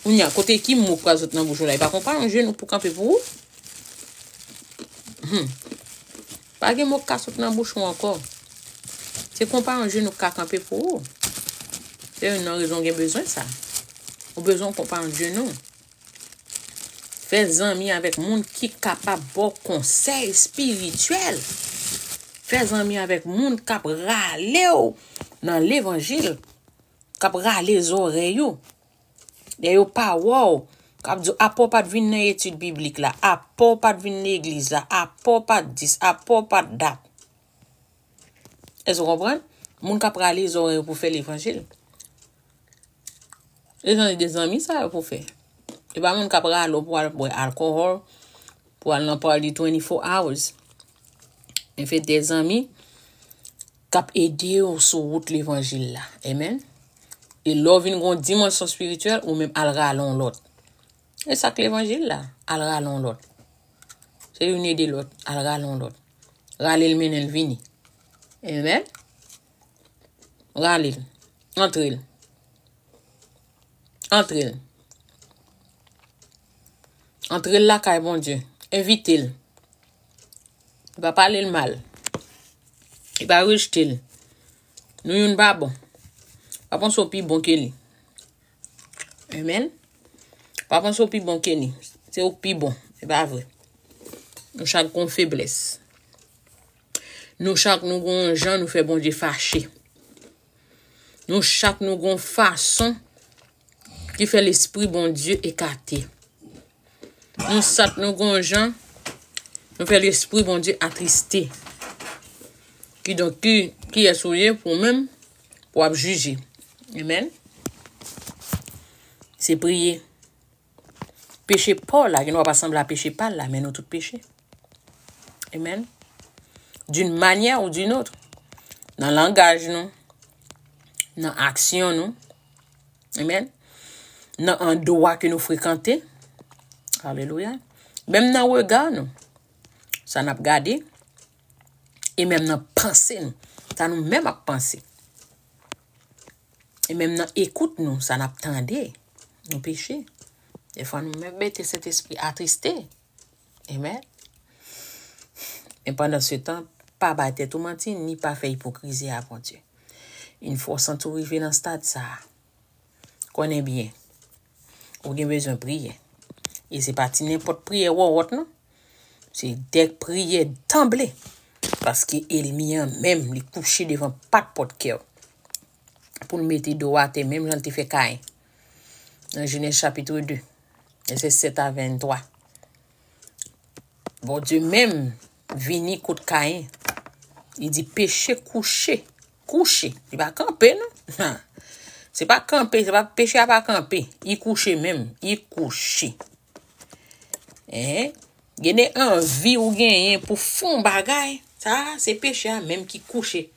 Kounye a, kote ki mo k pral sot nan bouch ou la? E pa konpayon jenou pou kanpe pou ou? Hmm. Pa gen mo k ka sot nan bouch ou ankò. Se konpayon jenou k ka kanpe pou ou. Se youn nan rezon w gen bezwen sa. Ou bezwen yon konpayon jenou. Fè zanmi avèk moun ki kapab ba w konsèy espirityèl. Fè zanmi avèk moun k ap rale w nan levanjil. k ap rale zòrèy ou. Lè yo pa wè w, k ap di w, "Apa w pa t vin nan etid biblik la, apa w pa t vin legliz la, apa w pa t dis, apa w pa t dat." Èske w konprann? Moun k ap rale zòrèy ou pou fè levanjil. E jan de zanmi sa yo pou fè. E pa moun k ap rale w pou al bwè alkòhòl, pou al nan party twenty-four hours. Men fè de zanmi k ap ede w sou wout levanjil la. Amen. E lè w vin gen yon dimansyon espirityèl, ou menm al rale yon lòt. E sa k levanjil la, al rale yon lòt. Se youn ede lòt, al rale yon lòt. Rale l, mennen l vini. Amen. Rale l. Antre l. Antre l. Antre l lakay Bondye. Envite l. Li pa pale l mal. Li pa rejte l. Nou youn pa bon. Pa panse w pi bon ke li. Amen. Pa panse w pi bon ke li. Se ou k pi bon. Se pa vre. Nou chak gon feblès. Nou chak nou gon jan nou fè Bondye fache. Nou chak nou gon fason ki fè lespri Bondye ekate. Nou chak nou gon jan nou fè lespri Bondye atriste. Kidonk, ki, kiyès ou ye pou ou menm pou w ap jije? Amen. Se priye. Peche pa w la, gen dwa pa sanble a peche pa l la, men nou tout peche. Amen. D'une manière ou d'une autre. Nan langaj nou, nan aksyon nou, amen, nan andwa ke nou frekante, alelouya, menm nan rega nou, sa n ap gade, e menm nan panse nou, sa nou menm ap panse. E menm nan ekout nou, sa n ap tande, nou peche. Defwa nou menm mete Sentespri atriste. Amen. Men pandan se tan, pa bay tèt ou manti, ni pa fè ipokrizi a Bondye. Yon fwa w santi w rive nan stad sa a, konnen byen, ou gen bezwen priye. E se pa ti nenpòt priyè wòwòt non. Se de priyè danble. Paske ènmi an menm, li kouche devan pat pòt kè w. Pou l mete do w atè, menm jan l te fè Kayen. Nan Jenèz chapit de, vèsè sèt a venntwa. Bondye menm vini kot Kayen. Li di, "Peche kouche." Kouche. Li pa kanpe, non. Se pa kanpe, se pa, peche a pa kanpe. Li kouche menm. Li kouche. Hein? Gen de anvi ou genyen pou fè yon bagay. Sa, se peche a menm ki kouche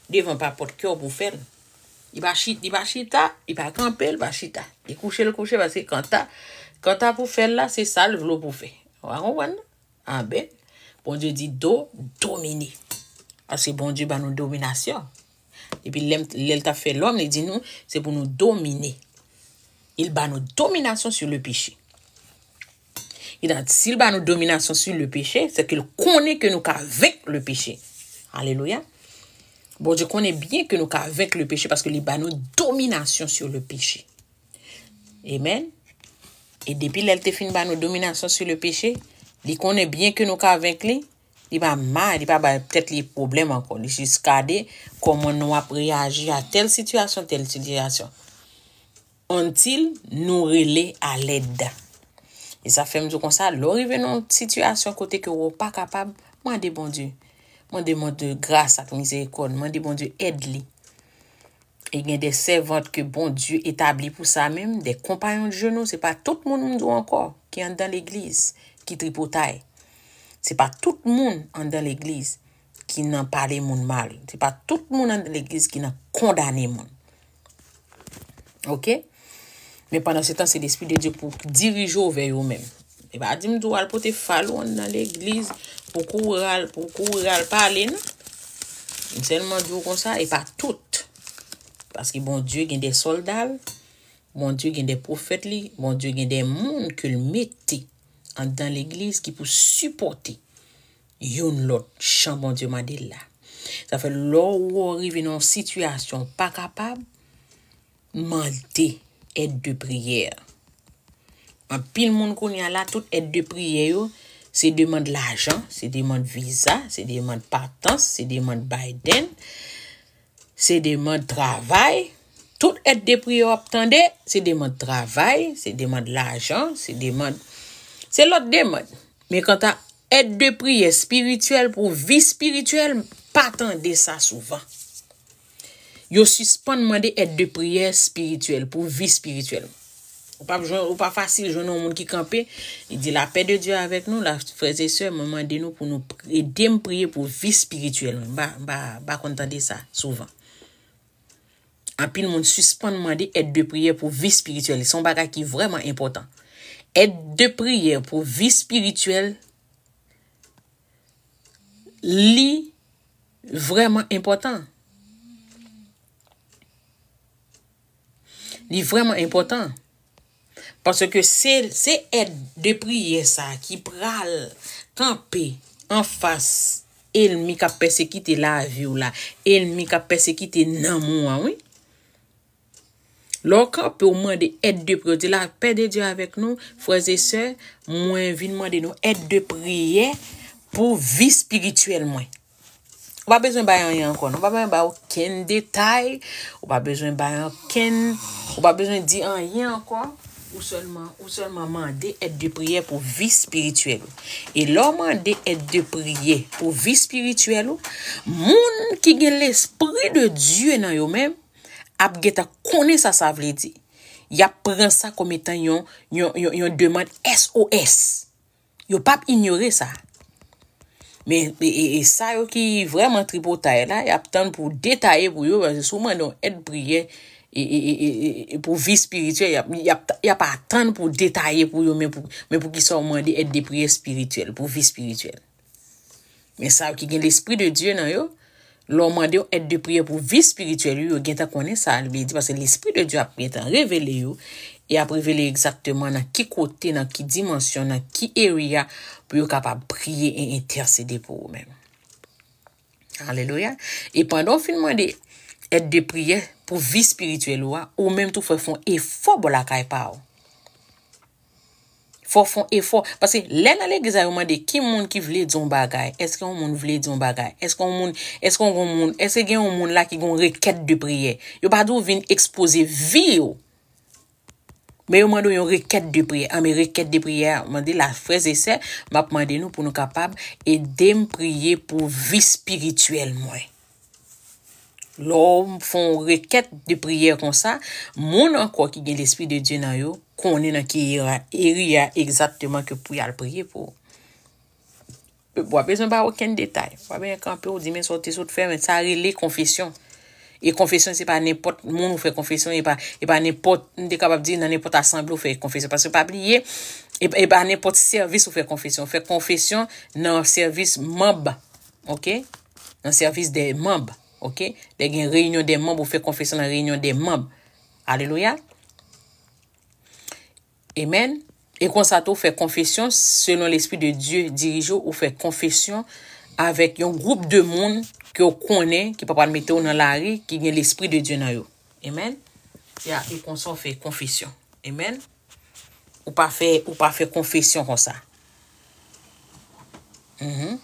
devan pa pòt kè w pou fè l. Li pa chita, li pa chita, li pa kanpe, li pa chita. Li kouche, li kouche, paske kanta, kanta pou fè l la, se sa l vle w pou fè. Ou pa konprann, non? Amen. Bondye di do, domine. Paske Bondye ba nou dominasyon. Epi lè, lè l t ap fè lòm, li di nou, se pou nou domine. Il ba nou dominasyon sou le peche. E dan, si l ba nou dominasyon sou le peche, se ke l konnen ke nou ka venk le peche. Alelouya. Bondye konnen byen ke nou ka venk le peche paske li ba nou dominasyon sou le peche. Amen. E depi lè l te fin ba nou dominasyon sou le peche, li konnen byen ke nou ka venk li, li pa mal, li pa bay tèt li pwoblèm ankò. Li jis gade kòman nou ap reyaji a tèl sitiyasyon, tèl sitiyasyon. Until nou rele a lèd. E sa fè m di w konsa, lè w rive nan yon sitiyasyon kote ke w pa kapab, mande Bondye. Mande Bondye gras ak mizerikòd. Mande Bondye èd li. E gen de sèvant ke Bondye etabli pou sa menm, de konpayon de jenou. Se pa tout moun, m di w ankò, ki anndan legliz, ki tripotay. Se pa tout moun anndan legliz ki nan pale moun mal. Se pa tout moun anndan legliz ki nan kondane moun. Oke? Men pandan se tan, se Lespri de Dye pou dirije w vè yo menm. E pa di m di w al pote fal ou anndan legliz pou kouri al, pou kouri al pale, non. M sèlman di w konsa, e pa tout. Paske Bondye gen de sòlda l, Bondye gen de pwofèt li, Bondye gen de moun ke l mete anndan legliz ki pou sipòte youn lòt jan Bondye mande l la. Sa fè lè w rive nan yon sitiyasyon w pa kapab, mande èd de priyè. Anpil moun kounye a la, tout èd de priyè yo, se demann lajan, se demann viza, se demann patans, se demann Biden, se demann travay, Tout èd de priyè w ap tande, se demann travay, se demann lajan, se demann, se lòt demann. Men kanta èd de priyè espirityèl pou vi espirityèl, pa tande sa souvan. Yo sispann mande èd de priyè espirityèl pou vi espirityèl. Ou pa jwenn, ou pa fasil jwenn yon moun ki kanpe, li di, "Lapè de Dye avèk nou." La, frè e sè, mwen mande nou pou nou pri- ede m priye pou vi espirityèl mwen. M pa, m pa, m pa konn tande sa souvan. Anpil moun sispann mande èd de priyè pou vi espirityèl. Se yon bagay ki vrèman enpòtan. Èd de priyè pou vi espirityèl, li vrèman enpòtan. Li vrèman enpòtan. Paske se, se èd de priyè sa ki pral kanpe anfas ènmi k ap pèsekite lavi w la, ènmi k ap pèsekite nanm ou an, wi. Lè w kanpe, w mande èd de priyè, w di, "Lapè de Dye avèk nou, frè e sè, mwen vin mande nou èd de priyè pou vi espirityèl mwen." Ou pa bezwen bay anyen ankò, non. Ou pa bezwen bay okenn detay. Ou pa bezwen bay okenn, ou pa bezwen di anyen ankò. Ou sèlman, ou sèlman mande èd de priyè pou vi espirityèl ou. E lè w mande èd de priyè pou vi espirityèl ou, moun ki gen Lespri de Dye nan yo menm ap gentan konnen sa sa vle di. Y ap pran sa kòm etan yon, yon, yon, yon demann S O S. Yo p ap inyore sa. Men, e, e, e sa yo ki vrèman tripotay la, y ap tann pou detaye pou yo, paske si w mande yon èd priyè, e, e, e, e, e, e pou vi espirityèl, y ap, y ap, y ap atann pou detaye pou yo, men pou, men pou ki sa w mande èd de priyè espirityèl, pou vi espirityèl. Men sa yo ki gen Lespri de Dye nan yo, lè w mande yon èd de priyè pou vi espirityèl yo, yo gentan konnen sa l vle di, paske Lespri de Dye ap gentan revele yo, e ap revele egzakteman nan ki kote, nan ki dimansyon, nan ki area, pou yo kapab priye e entèsede pou ou menm. Alelouya. E pandan w fin mande èd de priyè pou vi espirityèl ou a, ou menm tou fò w fè yon efò bò lakay pa w. Fò w fè yon efò. Paske lè nan legliz la, yo mande ki moun ki vle di yon bagay. Èske yon moun vle di yon bagay? Èske yon moun, èske yon moun, èske gen yon moun la ki gen yon rekèt de priyè? Yo pa di w vin ekspoze vi w. Men yo mande w yon rekèt de priyè. An, men rekèt de priyè a, mande la, frè e sè, m ap mande nou pou nou kapab ede m priye pou vi espirityèl mwen. Lè w fè yon rekèt de priyè konsa, moun ankò ki gen Lespri de Dye nan yo konnen nan ki era, area egzakteman ke pou y al priye pou ou. W pa bezwen bay okenn detay. W pa bezwen kanpe, w di, "Men sa w te sot fè, men sa rele konfesyon." E konfesyon, se pa nenpòt moun ou fè konfesyon, e pa, e pa nenpòt, m te kapab di, nan nenpòt asanble ou fè konfesyon. Paske pa bliye, e, e pa nenpòt sèvis ou fè konfesyon. Ou fè konfesyon nan sèvis manb, oke? Nan sèvis de manb, oke? Lè gen reyinyon de manb, ou fè konfesyon nan reyinyon de manb. Alelouya. Amen. E konsa tou, ou fè konfesyon selon Lespri de Dye dirije w, ou fè konfesyon avèk yon gwoup de moun ke w konnen, ki pa pral mete w nan lari, ki gen Lespri de Dye nan yo. Amen. Ya, e konsa w fè konfesyon. Amen. Ou pa fè, ou pa fè konfesyon konsa. Mhm.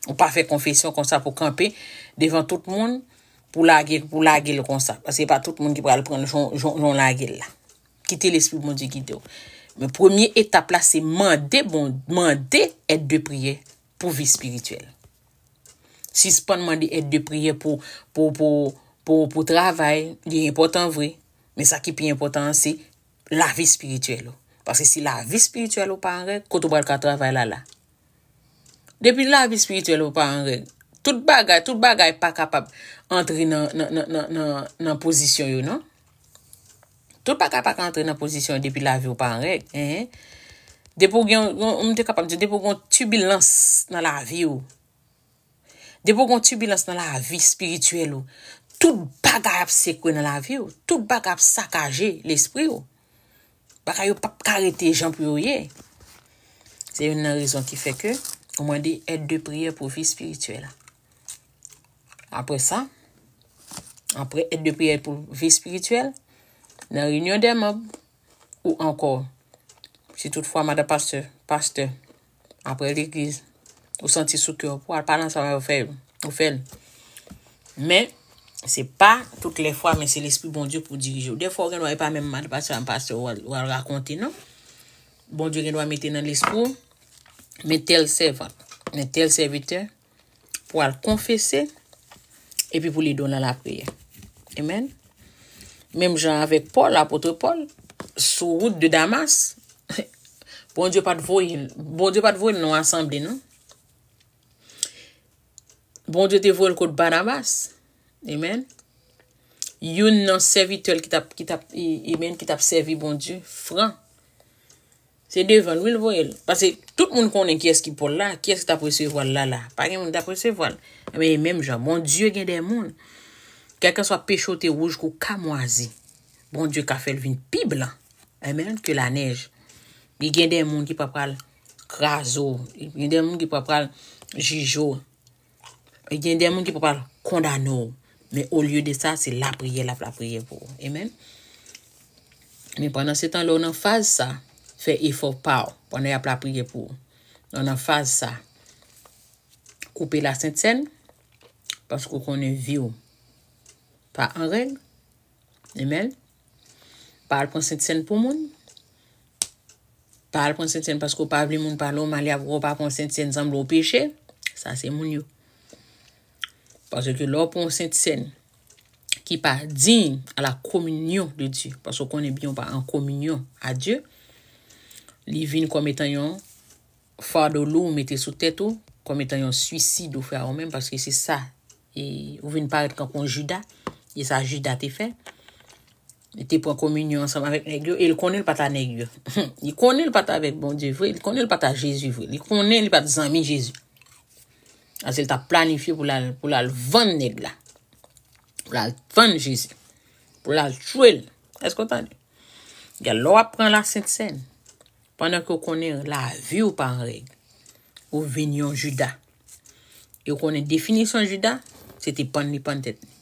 Ou pa fè konfesyon konsa pou kanpe devan tout moun, pou lage, pou lage l konsa. Paske pa tout moun ki pral pran l jan, jan, jan w lage l la. Kite Lespri Bondye gide w. Men premye etap la, se mande bon, mande èd de priyè pou vi espirityèl. Sispann mande èd de priyè pou, pou, pou, pou, pou travay, li enpòtan vre. Men sa ki pi enpòtan an, se lavi espirityèl ou. Paske si lavi espirityèl ou pa an règ, kote w pral ka travay la la? Depi lavi espirityèl ou pa an règ, tout bagay, tout bagay pa kapab antre nan, nan, nan, nan, nan, nan pozisyon yo, non? Tout bagay pa ka antre nan pozisyon yo depi lavi w pa an règ. Enhen. Depi w gen, yon, m te kapab di, depi w gen yon tibilans nan lavi w, depi w gen yon tibilans nan lavi espirityèl ou, tout bagay ap sekwe nan lavi w, tout bagay ap sakaje lespri w. Bagay yo p ap ka rete jan pou yo ye. Se youn nan rezon ki fè ke ou mande èd de priyè pou vi espirityèl la. Apre sa, apre èd de priyè pou vi espirityèl, nan reyinyon dè manb, ou ankò, si toutfwa madan pastè, pastè, apre legliz, ou santi sou kè w pou al pale ansanm avè w, fè, ou fè l. Men, Se pa tout lè fwa, men se Lespri Bondye pou dirije w. Dèfwa, w gen dwa, e pa menm mal pastè, pastè w al, w al rakonte, non. Bondye gen dwa mete nan lespri w, men tèl sèvant, men tèl sèvitè, pou al konfese, epi pou l ede w nan lapriyè. Amen. Menm jan avèk Pòl, apot Pòl, sou wout de Damas, Bondye pa t voye l, Bondye pa t voye l nan yon asanble, non. Bondye te voye l kot Banabas. Amen. Youn nan sèvitè l ki t ap, ki t ap, e, amen, ki t ap sèvi Bondye, fran. Se devan l, wi, l voye l. Paske tout moun konnen kiyès ki Pòl la, kiyès ki t ap resevwa l la, la. Pa gen moun ki t ap resevwa l. Men menm jan, Bondye gen de moun, kèlkanswa peche w te wouj kou kamwazi, Bondye ka fè l vin pi blan. Amen, ke lanèj. Li gen de moun ki pa pral kraze w. Li gen de moun ki pa pral jije w. Li gen de moun ki pa pral kondane w. Men olye de sa, se lapriyè l ap lapriyè pou ou. Amen. Men pandan se tan, lè w nan faz sa, fè efò pa w. Pandan y ap lapriyè pou ou. Lè w nan faz sa, koupe lasent sèn, paske w konnen vi w pa an règ. Amen. Pa al pran sent sèn pou moun. Pa al pran sent sèn paske w pa vle moun pale w mal, y ap wè w pa pran sent sèn, sanble w peche. Sa se moun yo. Paske lè w pran sent sèn ki pa digne à la communion de Dieu, paske w konnen byen w pa an kominyon a Dye, li vin kòm etan yon fado lou w mete sou tèt ou, kòm etan yon swisid ou fè a ou menm, paske se sa, e, ou vin parèt kankou yon Jida, e sa Jida te fè. Li te pran kominyon ansanm avèk nèg yo, e l konnen l pa t a nèg yo. Li konnen l pa t avèk Bondye vre, li konnen l pa t a Jezi vre, li konnen li pa t zanmi Jezi. Paske l t ap planifye pou l al, pou l al vann nèg la. Pou l al vann Jezi. Pou l al tchwe l. Èske w tande? Gade, lè w ap pran lasent sèn, pandan ke w konnen lavi w pa an règ, ou vin yon Jida. E w konnen definisyon Jida, se te pann li pann tèt li.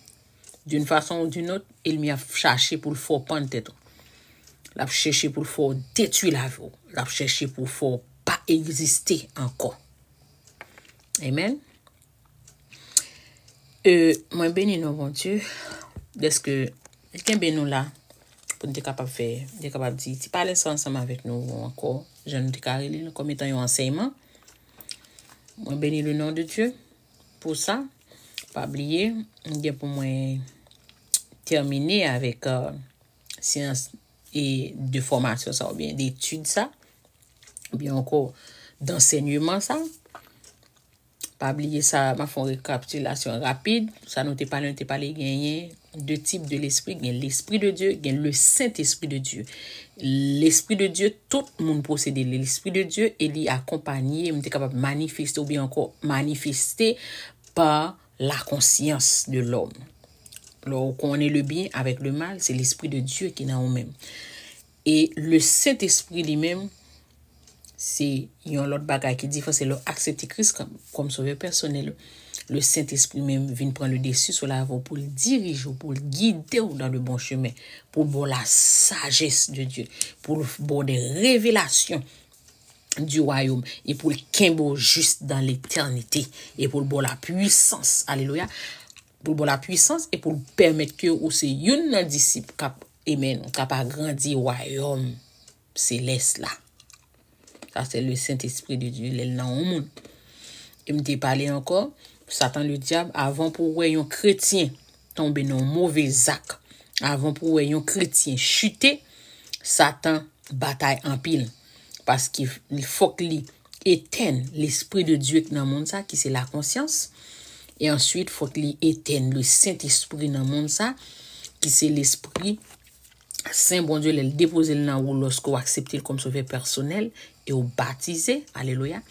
D'une façon ou d'une autre, ènmi a chache pou l fè w pann tèt ou. L ap chèche pou l fè w detwi lavi w. L ap chèche pou l fè w pa egziste ankò. Amen. E, mwen beni non Bondye, dèske li kenbe nou la, pou n te kapab fè, te kapab di, ti pale sa ansanm avèk nou ankò, jan nou te ka rele l, kòm etan yon ansèyman. Mwen beni le non de Dye pou sa. Pa bliye, m gen pou mwen tèmine avèk, euh, seyans e de fòmasyon sa, oubyen de etid sa, oubyen ankò dansèyman sa. Pa bliye sa, m ap fè yon rekapitilasyon rapid. Sa nou te pale, nou te pale genyen de tip de lespri. Gen Lespri de Dye, gen le Sentespri de Dye. Lespri de Dye, tout moun posede Lespri de Dye e li akonpanye, m te kapab manifeste oubyen ankò manifeste pa la konsyans de lòm. Lè w konnen le byen avèk le mal, se Lespri de Dye ki nan ou menm. E le Sentespri li menm, se yon lòt bagay ki diferan, se lè w aksepte Kris kòm, kòm sovè pèsonèl ou. Le Sentespri menm vin pran le desi sou lavi w pou l dirije w, pou l gide w dans le bon chemin, pou l ba w la sagesse de Dieu, pou l ba w de revelasyon du royaume, e pou l kenbe w jis dans l'éternité, e pou l ba w la pwisans, alelouya, pou l ba w la pwisans, e pou l pèmèt ke ou se youn nan disip k ap, amen, k ap agrandi wayòm selès la. Sa se le Sentespri de Dye, lè l nan yon moun. E m te pale ankò, Satan le dyab, avan pou w wè yon kretyen tonbe nan yon move zak, avan pou w wè yon kretyen chite, Satan batay anpil. Paske fòk li etenn Lespri de Dye k nan moun sa, ki se lakonsyans. E answit, fòk li etenn le Sentespri nan moun sa, ki se Lespri Sen Bondye, lè l depoze l nan ou, lòske w aksepte l kòm sovè pèsonèl e w batize, alelouya,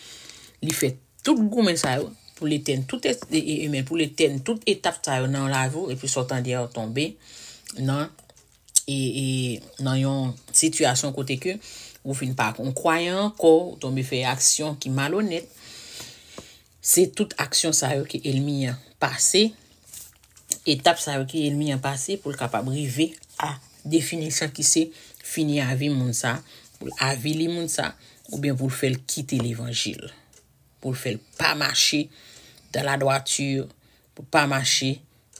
li fè tout goumen sa yo pou l etenn tout, e, e, e, men pou l etenn tout etap sa yo nan lavi w, epi sa w tande a, w tonbe nan, e, e, nan yon sitiyasyon kote ke ou fin pa yon kwayan ankò, ou tonbe fè aksyon ki malonèt. Se tout aksyon sa yo ke ènmi an pase, etap sa yo ke ènmi an pase pou l kapab rive a definisyon ki se fini avi moun sa, pou l avili moun sa, oubyen pou l fè l kite levanjil, pou l fè l pa mache dans la droiture, pou l pa mache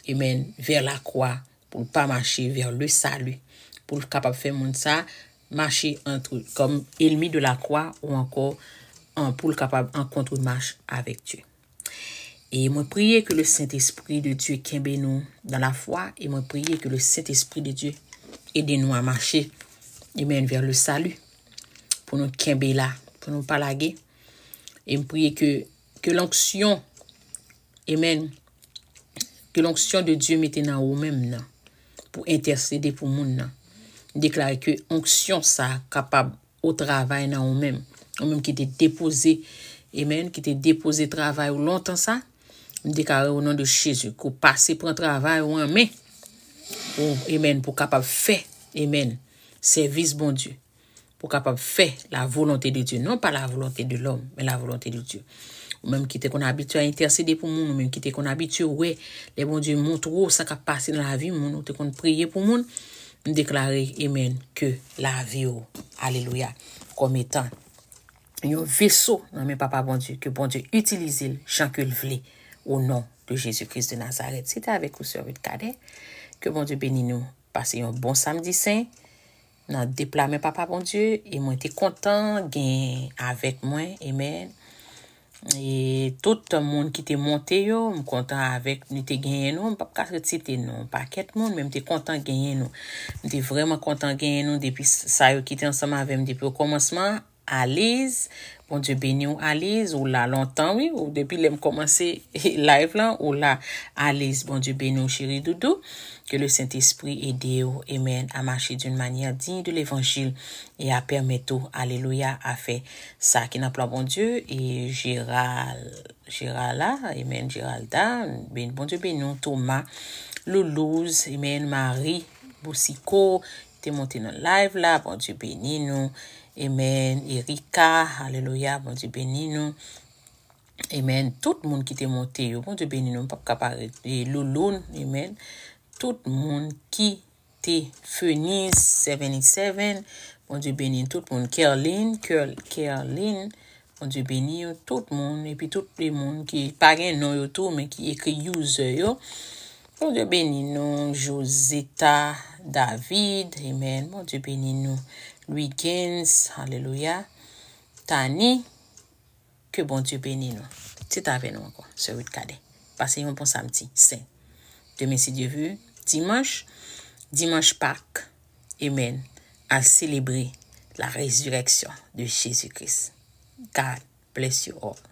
amen, vers la croix, pou l pa mache vers le salut, pou l kapab fè moun sa mache antre kòm ennemi de la croix ou ankò an, pou l kapab an contre-marche avec Dieu. E mwen priye ke le Saint-Esprit de Dieu kenbe nou dans la foi, e mwen priye ke le Saint-Esprit de Dieu ede nou a mache, amen, vers le salut, pou nou kenbe la, pou nou pa lage. E m priye ke, ke l'onction, amen, ke l'onction de Dieu mete nan ou menm nan, pou entèsede pou moun nan. M deklare ke onksyon sa kapab o travay nan ou menm. Ou menm ki te depoze, amen, ki te depoze travay ou lontan sa, m deklare o non de Jezi, ke w pase pran travay ou an men, ou, amen, pou kapab fè, amen, sèvis Bondye, pou kapab fè la volonté de Dieu, non pas la volonté de l'homme, mais la volonté de Dieu. Ou menm ki te konn abitye a entèsede pou moun, ou menm ki te konn abitye wè lè Bondye montre w sa k ap pase nan lavi moun, ou te konn priye pou moun, m deklare, amen, ke lavi w, alelouya, kòm etan yon veso nan men Papa Bondye, ke Bondye itilize l jan ke l vle, o non de Jezi Kris de Nazarèt. Se te avèk ou, sè Ruth Cadet. Ke Bondye beni nou. Pase yon bon samdi sen nan de pla men Papa Bondye, e mwen te kontan gen avèk mwen, amen. E tout moun ki te monte yo, m kontan avèk nou te genyen nou, m p ap ka ret site non, pakèt moun, men m te kontan genyen nou. M te vrèman kontan genyen nou depi sa yo ki te ansanm avè m depi okòmansman. Aliz, Bondye beni w, Aliz, ou la lontan, wi, ou depi lè m kòmanse live lan, ou la, Aliz, Bondye beni w, cheri doudou, ke le Sentespri ede w, amen, a mache d'une manière digne de l'évangile e a pèmèt ou, alelouya, a fè sa ki nan plan Bondye, e Jeral, Jerala, amen, Jeralda, ben, Bondye beni w, Toma, Loulouz, amen, Mari, Bousiko, te monte nan live la, Bondye beni nou. Amen. Erika, alelouya, Bondye beni nou. Amen. Tout moun ki te monte yo, Bondye beni nou. M p ap ka pa ret. E Louloun, amen. Tout moun ki te, Feniz, seventy seven, Bondye beni tout moun. Kerlin, Kerl-, Kerlin, Bondye beni yo tout moun, epi tout le moun ki pa gen non yo tou, men ki ekri user yo. Bondye beni nou, Joseta David, amen. Bondye beni nou, Louis Gaines, alelouya. Tani, ke Bondye beni nou. Se t avè nou ankò, sè Ruth Cadet. Pase yon bon samdi sen. Demen, si Dye ve, dimanch, dimanch Pak, amen, al selebre la résurrection de Jésus-Christ. God bless you all.